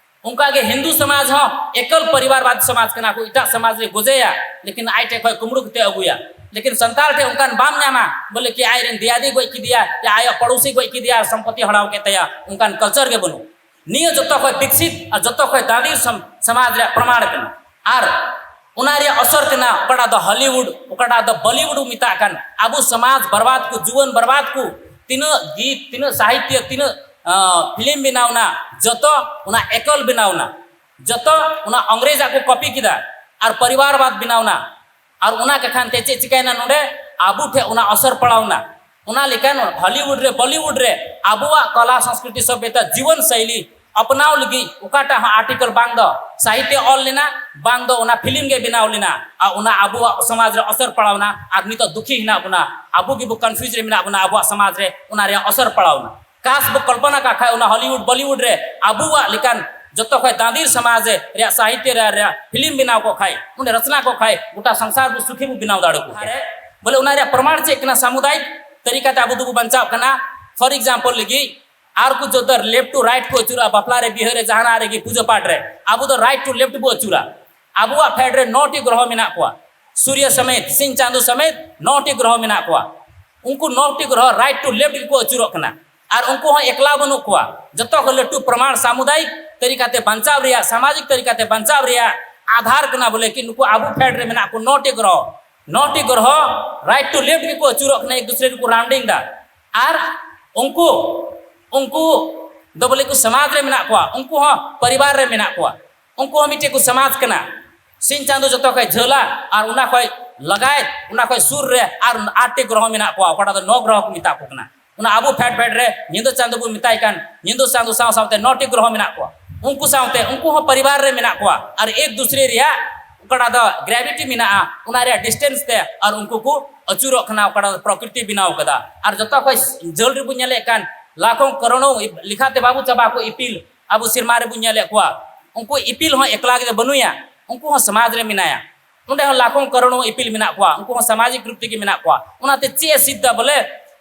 ᱚᱱᱠᱟ ᱜᱮ ᱦᱤᱱᱫᱩ ᱥᱚᱢᱟᱡᱽ ᱦᱚᱸ ᱮᱠᱟᱞ ᱯᱚᱨᱤᱵᱟᱨᱵᱟᱫ ᱥᱚᱢᱟᱡᱽ ᱠᱟᱱᱟ ᱠᱚ, ᱮᱴᱟᱜ ᱥᱚᱢᱟᱡᱽ ᱨᱮ ᱜᱚᱡᱮᱭᱟ, ᱞᱮᱠᱤᱱ ᱟᱡ ᱴᱷᱮᱡ ᱠᱷᱚᱡ ᱠᱩᱢᱲᱩ ᱠᱟᱛᱮ ᱟᱹᱜᱩᱭᱟ᱾ ᱞᱮᱠᱤᱱ ᱥᱟᱱᱛᱟᱲ ᱴᱷᱮᱡ ᱚᱱᱠᱟᱱ ᱵᱟᱢ ᱧᱟᱢᱟ ᱵᱚᱞᱮ ᱠᱤ ᱟᱡ ᱨᱮᱱ ᱫᱮᱭᱟᱫᱤ ᱜᱚᱡ ᱠᱮᱫᱮᱭᱟ ᱭᱟ ᱟᱭᱟᱜ ᱯᱚᱲᱳᱥᱤ ᱜᱚᱡ ᱠᱮᱫᱮᱭᱟ ᱟᱨ ᱥᱚᱢᱯᱚᱛᱤ ᱦᱟᱲᱟᱣ ᱠᱮᱫ ᱛᱟᱭᱟ, ᱚᱱᱠᱟᱱ culture ᱜᱮ ᱵᱟᱹᱱᱩᱜ᱾ ᱱᱤᱭᱟᱹ ᱡᱚᱛᱚ ᱠᱷᱚᱡ ᱵᱤᱠᱥᱤᱛ ᱟᱨ ᱡᱚᱛᱚ ᱠᱷᱚᱡ ᱫᱟᱹᱵᱤ ᱥᱚᱢ-, ᱥᱚᱢᱟᱡᱽ ᱨᱮᱭᱟᱜ ᱯᱨᱚᱢᱟᱬ ᱠᱟᱱᱟ᱾ ᱟᱨ ᱚᱱᱟ ᱨᱮᱭᱟᱜ ᱚᱥᱚᱨ ᱠᱟᱱᱟ ᱚᱠᱟᱴᱟᱜ ᱫᱚ ᱦᱚᱞᱤᱣᱩᱰ, ᱚᱠᱟᱴᱟᱜ ᱫᱚ ᱵᱚᱞᱤᱣᱩᱰ ᱠᱚ ᱢᱮᱛᱟᱜ ᱠᱟᱱ᱾ ᱟᱵᱚ ᱥᱚᱢᱟᱡᱽ ᱵᱚᱨᱵᱟᱫ ᱠᱚ, ᱡᱩᱣᱟᱹᱱ ᱵᱚᱨᱵᱟᱫ ᱠᱚ, ᱛᱤᱱᱟᱹᱜ ᱜᱤᱛ, ᱛᱤᱱᱟᱹᱜ ᱥᱟᱦᱤᱛᱭᱚ, ᱛᱤᱱᱟᱹᱜ, ᱟᱸ, ᱯᱷᱤᱞᱢ ᱵᱮᱱᱟᱣ ᱱᱟ, ᱡᱚᱛᱚ ᱚᱱᱟ ᱮᱠᱚᱞ ᱵᱮᱱᱟᱣ ᱱᱟ, ᱡᱚᱛᱚ ᱚᱱᱟ ᱚᱝᱨᱮᱡᱟᱜ ᱠᱚ ᱠᱚᱯᱤ ᱠᱮᱫᱟ ᱟᱨ ᱯᱚᱨᱤᱵᱟᱨᱵᱟᱫ ᱵᱮᱱᱟᱣ ᱱᱟ᱾ ᱟᱨ ᱚᱱᱟ ᱠᱟᱠᱷᱟᱱ ᱛᱮ ᱪᱮᱫ ᱪᱤᱠᱟᱹᱭᱮᱱᱟ ᱱᱚᱰᱮ? ᱟᱵᱚ ᱴᱷᱮᱱ ᱚᱱᱟ ᱚᱥᱚᱨ ᱯᱟᱲᱟᱣ ᱮᱱᱟ᱾ ᱚᱱᱟ ᱞᱮᱠᱟᱱ ᱦᱚᱞᱤᱣᱩᱰ ᱨᱮ, ᱵᱚᱞᱤᱣᱩᱰ ᱨᱮ ᱟᱵᱚᱣᱟᱜ ᱠᱚᱞᱟ, ᱥᱚᱝᱥᱠᱨᱤᱛᱤ, ᱥᱚᱵᱷᱭᱚᱛᱟ, ᱡᱤᱵᱚᱱ ᱥᱟᱭᱞᱤ, ᱟᱯᱱᱟᱣ ᱞᱟᱹᱜᱤᱫ ᱚᱠᱟᱴᱟᱜ ᱦᱚᱸ ᱟᱨᱴᱤᱠᱮᱞ ᱵᱟᱝ ᱫᱚ ᱥᱟᱦᱤᱛᱭᱚ ᱚᱞ ᱞᱮᱱᱟ, ᱵᱟᱝ ᱫᱚ ᱚᱱᱟ ᱯᱷᱤᱞᱢ ᱜᱮ ᱵᱮᱱᱟᱣ ᱞᱮᱱᱟ, ᱟᱨ ᱚᱱᱟ ᱟᱵᱚᱣᱟᱜ ᱥᱚᱢᱟᱡᱽ ᱨᱮ ᱚᱥᱚᱨ ᱯᱟᱲᱟᱣᱱᱟ᱾ ᱟᱨ ᱱᱤᱛᱚᱜ ᱫᱩᱠᱷᱤ ᱦᱮᱱᱟᱜ ᱵᱚᱱᱟ, ᱟᱵᱚ ᱜᱮᱵᱚ ᱠᱚᱱᱯᱷᱤᱭᱩᱡᱽ ᱨᱮ ᱢᱮᱱᱟᱜ ᱵᱚᱱᱟ, ᱟᱵᱚᱣᱟᱜ ᱥᱚᱢᱟᱡᱽ ᱨᱮ ᱚᱱᱟ ᱨᱮᱭᱟᱜ ᱚᱥᱚᱨ ᱯᱟᱲᱟᱣᱱᱟ᱾ ᱠᱟᱥ ᱵᱚ ᱠᱚᱞᱯᱚᱱᱟ ᱠᱟᱜ ᱠᱷᱟᱡ ᱚᱱᱟ ᱦᱚᱞᱤᱣᱩᱰ ᱵᱚᱞᱤᱣᱩᱰ ᱨᱮ ᱟᱵᱚᱣᱟᱜ ᱞᱮᱠᱟᱱ ᱡᱚᱛᱚ ᱠᱷᱚᱡ ᱫᱟᱸᱫᱤᱨ ᱥᱚᱢᱟᱡᱽ ᱨᱮᱭᱟᱜ ᱥᱟᱦᱤᱛᱭᱚ ᱨᱮᱭᱟᱜ, ᱨᱮᱭᱟᱜ ᱯᱷᱤᱞᱢ ᱵᱮᱱᱟᱣ ᱠᱚᱜ ᱠᱷᱟᱡ, ᱚᱸᱰᱮ ᱨᱚᱪᱚᱱᱟ ᱠᱚᱜ ᱠᱷᱟᱡ ᱜᱚᱴᱟ ᱥᱚᱝᱥᱟᱨ ᱵᱚ ᱥᱩᱠᱷᱤ ᱵᱚ ᱵᱮᱱᱟᱣ ᱫᱟᱲᱮ ᱠᱚ ᱠᱮᱭᱟ᱾ ᱵᱚᱞᱮ ᱚᱱᱟ ᱨᱮᱭᱟᱜ ᱯᱨᱚᱢᱟᱬ ᱪᱮᱫ ᱠᱟᱱᱟ? ᱥᱟᱢᱩᱫᱟᱭᱤᱠ ᱛᱟᱹᱨᱤᱠᱟ ᱛᱮ ᱟᱵᱚ ᱫᱚᱵᱚ ᱵᱟᱧᱪᱟᱣ ᱠᱟᱱᱟ᱾ ᱯᱷᱚᱨ ᱮᱠᱡᱟᱢᱯᱚᱞ ᱞᱟᱹᱜᱤᱫ ᱟᱨ ᱠᱚ ᱡᱚᱛᱚ ᱞᱮᱯᱷᱴ ᱴᱩ ᱨᱟᱭᱤᱴ ᱠᱚ ᱟᱹᱪᱩᱨᱚᱜᱼᱟ, ᱵᱟᱯᱞᱟ ᱨᱮ, ᱵᱤᱦᱟᱹ ᱨᱮ, ᱡᱟᱦᱟᱱᱟᱜ ᱨᱮᱜᱮ, ᱯᱩᱡᱟᱹ ᱯᱟᱴ ᱨᱮ, ᱟᱵᱚ ᱫᱚ ᱨᱟᱭᱤᱴ ᱴᱩ ᱞᱮᱯᱷᱴ ᱵᱚ ᱟᱹᱪᱩᱨᱟ᱾ ᱟᱵᱚᱣᱟᱜ ᱯᱷᱮᱰ ᱨᱮ ᱱᱚ ᱴᱤ ᱜᱨᱚᱦᱚ ᱢᱮᱱᱟᱜ ᱠᱚᱣᱟ, ᱥᱩᱨᱭᱚ ᱥᱚᱢᱮᱛ, ᱥᱤᱧ ᱪᱟᱸᱫᱚ ᱥᱚᱢᱮᱛ ᱱᱚ ᱴᱤ ᱜᱨᱚᱦᱚ ᱢᱮᱱᱟᱜ ᱠᱚᱣᱟ᱾ ᱩᱱᱠᱩ ᱱᱚ ᱴᱤ ᱜᱨᱚᱦᱚ ᱨᱟᱭᱤᱴ ᱴᱩ ᱞᱮᱯᱷᱴ ᱜᱮᱠᱚ ᱟᱹᱪᱩᱨᱚᱜ ᱠᱟᱱᱟ᱾ ᱟᱨ ᱩᱱᱠᱩ ᱦᱚᱸ ᱮᱠᱞᱟ ᱵᱟᱹᱱᱩᱜ ᱠᱚᱣᱟ, ᱡᱚᱛᱚ ᱠᱷᱚᱱ ᱞᱟᱹᱴᱩ ᱯᱨᱚᱢᱟᱬ ᱥᱟᱢᱩᱫᱟᱭᱤᱠ ᱛᱟᱹᱨᱤᱠᱟᱛᱮ ᱵᱟᱧᱪᱟᱣ ᱨᱮᱭᱟᱜ, ᱥᱟᱢᱟᱡᱤᱠ ᱛᱟᱹᱨᱤᱠᱟᱛᱮ ᱵᱟᱧᱪᱟᱣ ᱨᱮᱭᱟᱜ ᱟᱫᱷᱟᱨ ᱠᱟᱱᱟ ᱵᱚᱞᱮ ᱠᱤ ᱱᱩᱠᱩ ᱟᱵᱚ ᱯᱷᱮᱰ ᱨᱮ ᱢᱮᱱᱟᱜ ᱠᱚ ᱱᱚ ᱴᱤ ᱜᱨᱚᱦᱚ, ᱱᱚ ᱴᱤ ᱜᱨᱚᱦᱚ ᱨᱟᱭᱤᱴ ᱴᱩ ᱞᱮᱯᱷᱴ ᱜᱮᱠᱚ ᱟᱹᱪᱩᱨᱚᱜ ᱠᱟᱱᱟ, ᱮᱠ ᱫᱩᱥᱨᱮ ᱨᱮᱠᱚ ᱨᱟᱣᱩᱱᱰᱤᱝ ᱫᱟ᱾ ᱟᱨ ᱩᱱᱠᱩ, ᱩᱱᱠᱩ ᱫᱚ ᱵᱚᱞᱮ ᱠᱚ ᱥᱚᱢᱟᱡᱽ ᱨᱮ ᱢᱮᱱᱟᱜ ᱠᱚᱣᱟ, ᱩᱱᱠᱩ ᱦᱚᱸ ᱯᱚᱨᱤᱵᱟᱨ ᱨᱮ ᱢᱮᱱᱟᱜ ᱠᱚᱣᱟ, ᱩᱱᱠᱩ ᱦᱚᱸ ᱢᱤᱫᱴᱮᱡ ᱠᱚ ᱥᱚᱢᱟᱡᱽ ᱠᱟᱱᱟ᱾ ᱥᱤᱧ ᱪᱟᱸᱫᱚ ᱡᱚᱛᱚ ᱠᱷᱚᱡ ᱡᱷᱟᱹᱞᱟ ᱟᱨ ᱚᱱᱟ ᱠᱷᱚᱡ ᱞᱟᱜᱟᱭ, ᱚᱱᱟ ᱠᱷᱚᱡ ᱥᱩᱨ ᱨᱮ ᱟᱨ ᱟᱴ ᱴᱤ ᱜᱨᱚᱦᱚ ᱢᱮᱱᱟᱜ ᱠᱚᱣᱟ, ᱚᱠᱟᱴᱟᱜ ᱫᱚ ᱱᱚ ᱜᱨᱚᱦᱚ ᱠᱚ ᱢᱮᱛᱟ ᱠᱚ ᱠᱟᱱᱟ᱾ ᱚᱱᱟ ᱟᱵᱚ ᱯᱷᱮᱰ ᱯᱷᱮᱰ ᱨᱮ ᱧᱤᱫᱟᱹ ᱪᱟᱸᱫᱚ ᱵᱚ ᱢᱮᱛᱟᱭ ᱠᱟᱱ, ᱧᱤᱫᱟᱹ ᱪᱟᱸᱫᱚ ᱥᱟᱶ ᱥᱟᱶᱛᱮ ᱱᱚ ᱴᱤ ᱜᱨᱚᱦᱚ ᱢᱮᱱᱟᱜ ᱠᱚᱣᱟ᱾ ᱩᱱᱠᱩ ᱥᱟᱶᱛᱮ ᱩᱱᱠᱩ ᱦᱚᱸ ᱯᱚᱨᱤᱵᱟᱨ ᱨᱮ ᱢᱮᱱᱟᱜ ᱠᱚᱣᱟ ᱟᱨ ᱮᱠ ᱫᱩᱥᱨᱮ ᱨᱮᱭᱟᱜ ᱚᱠᱟᱴᱟᱜ ᱫᱚ ᱜᱨᱮᱵᱷᱤᱴᱤ ᱢᱮᱱᱟᱜᱼᱟ, ᱚᱱᱟ ᱨᱮᱭᱟᱜ ᱰᱤᱥᱴᱮᱱᱥ ᱛᱮ ᱟᱨ ᱩᱱᱠᱩ ᱠᱚ ᱟᱹᱪᱩᱨᱚᱜ ᱠᱟᱱᱟ, ᱚᱠᱟᱴᱟᱜ ᱫᱚ ᱯᱨᱚᱠᱨᱤᱛᱤ ᱵᱮᱱᱟᱣ ᱠᱟᱫᱟ᱾ ᱟᱨ ᱡᱚᱛᱚ ᱠᱷᱚᱡ ᱡᱷᱟᱹᱞ ᱨᱮᱵᱚ ᱧᱮᱞᱮᱫ ᱠᱟᱱ ᱞᱟᱠᱷᱚ ᱠᱟᱨᱚᱲᱚ ᱞᱮᱠᱷᱟᱛᱮ ᱵᱟᱵᱚ ᱪᱟᱵᱟ ᱠᱚ ᱤᱯᱤᱞ, ᱟᱵᱚ ᱥᱮᱨᱢᱟ ᱨᱮᱵᱚ ᱧᱮᱞᱮᱫ ᱠᱚᱣᱟ᱾ ᱩᱱᱠᱩ ᱤᱯᱤᱞ ᱦᱚᱸ ᱮᱠᱞᱟ ᱜᱮ ᱵᱟᱹᱱᱩᱭᱟ, ᱩᱱᱠᱩ ᱦᱚᱸ ᱥᱚᱢᱟᱡᱽ ᱨᱮ ᱢᱮᱱᱟᱭᱟ᱾ ᱚᱸᱰᱮ ᱦᱚᱸ ᱞᱟᱠᱷᱚ ᱠᱟᱨᱚᱲᱚ ᱤᱯᱤᱞ ᱢᱮᱱᱟᱜ ᱠᱚᱣᱟ, ᱩᱱᱠᱩ ᱦᱚᱸ ᱥᱟᱢᱟᱡᱤᱠ ᱨᱩᱯ ᱛᱮᱜᱮ ᱢᱮᱱᱟᱜ ᱠᱚᱣᱟ᱾ ᱚᱱᱟᱛᱮ ᱪᱮᱫ ᱮ ᱥᱤᱫᱷ ᱫᱟ ᱵᱚᱞᱮ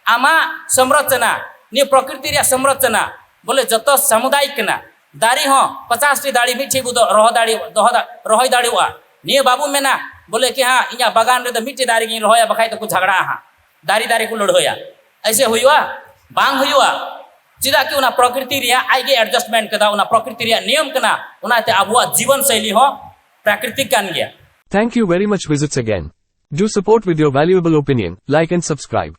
ᱟᱢᱟᱜ ᱥᱚᱢᱨᱚᱪᱚᱱᱟ, ᱱᱤᱭᱟᱹ ᱯᱨᱚᱠᱨᱤᱛᱤ ᱨᱮᱭᱟᱜ ᱥᱚᱢᱨᱚᱪᱚᱱᱟ ᱵᱚᱞᱮ ᱡᱚᱛᱚ ᱥᱟᱢᱩᱫᱟᱭᱤᱠ ᱠᱟᱱᱟ᱾ ᱫᱟᱨᱮ ᱦᱚᱸ ᱯᱚᱪᱟᱥ ᱴᱤ ᱫᱟᱨᱮ ᱢᱤᱫ ᱴᱷᱮᱡ ᱵᱚ ᱫᱚ-, ᱨᱚᱦᱚ ᱫᱟᱲᱮ-, ᱫᱚᱦᱚ ᱫᱟ-, ᱨᱚᱦᱚᱭ ᱫᱟᱲᱮᱭᱟᱜᱼᱟ᱾ ᱱᱤᱭᱟᱹ ᱵᱟᱵᱚ ᱢᱮᱱᱟ ᱵᱚᱞᱮ ᱠᱤ ᱦᱟᱸ ᱤᱧᱟᱹᱜ ᱵᱟᱜᱟᱱ ᱨᱮᱫᱚ ᱢᱤᱫᱴᱮᱡ ᱫᱟᱨᱮ ᱜᱤᱧ ᱨᱚᱦᱚᱭᱟ, ᱵᱟᱠᱷᱟᱡ ᱫᱚᱠᱚ ᱡᱷᱟᱜᱽᱲᱟᱜᱼᱟ ᱦᱟᱸᱜ, ᱫᱟᱨᱮ ᱫᱟᱨᱮ ᱠᱚ ᱞᱟᱹᱲᱦᱟᱹᱭᱟ᱾ ᱮᱭᱥᱮ ᱦᱩᱭᱩᱜᱼᱟ? ᱵᱟᱝ ᱦᱩᱭᱩᱜᱼᱟ᱾ ᱪᱮᱫᱟᱜ ᱠᱤ ᱚᱱᱟ ᱯᱨᱚᱠᱨᱤᱛᱤ ᱨᱮᱭᱟᱜ ᱟᱡ ᱜᱮ ᱮᱰᱡᱟᱥᱴᱢᱮᱱᱴ ᱠᱟᱫᱟ, ᱚᱱᱟ ᱯᱨᱚᱠᱨᱤᱛᱤ ᱨᱮᱭᱟᱜ ᱱᱤᱭᱚᱢ ᱠᱟᱱᱟ᱾ ᱚᱱᱟᱛᱮ ᱟᱵᱚᱣᱟᱜ ᱡᱤᱵᱚᱱ ᱥᱟᱭᱞᱤ ᱦᱚᱸ ᱯᱨᱟᱠᱨᱤᱛᱤᱠ ᱠᱟᱱ ᱜᱮᱭᱟ᱾ Thank you very much. Visits again. Do support with your valuable opinion, like and subscribe.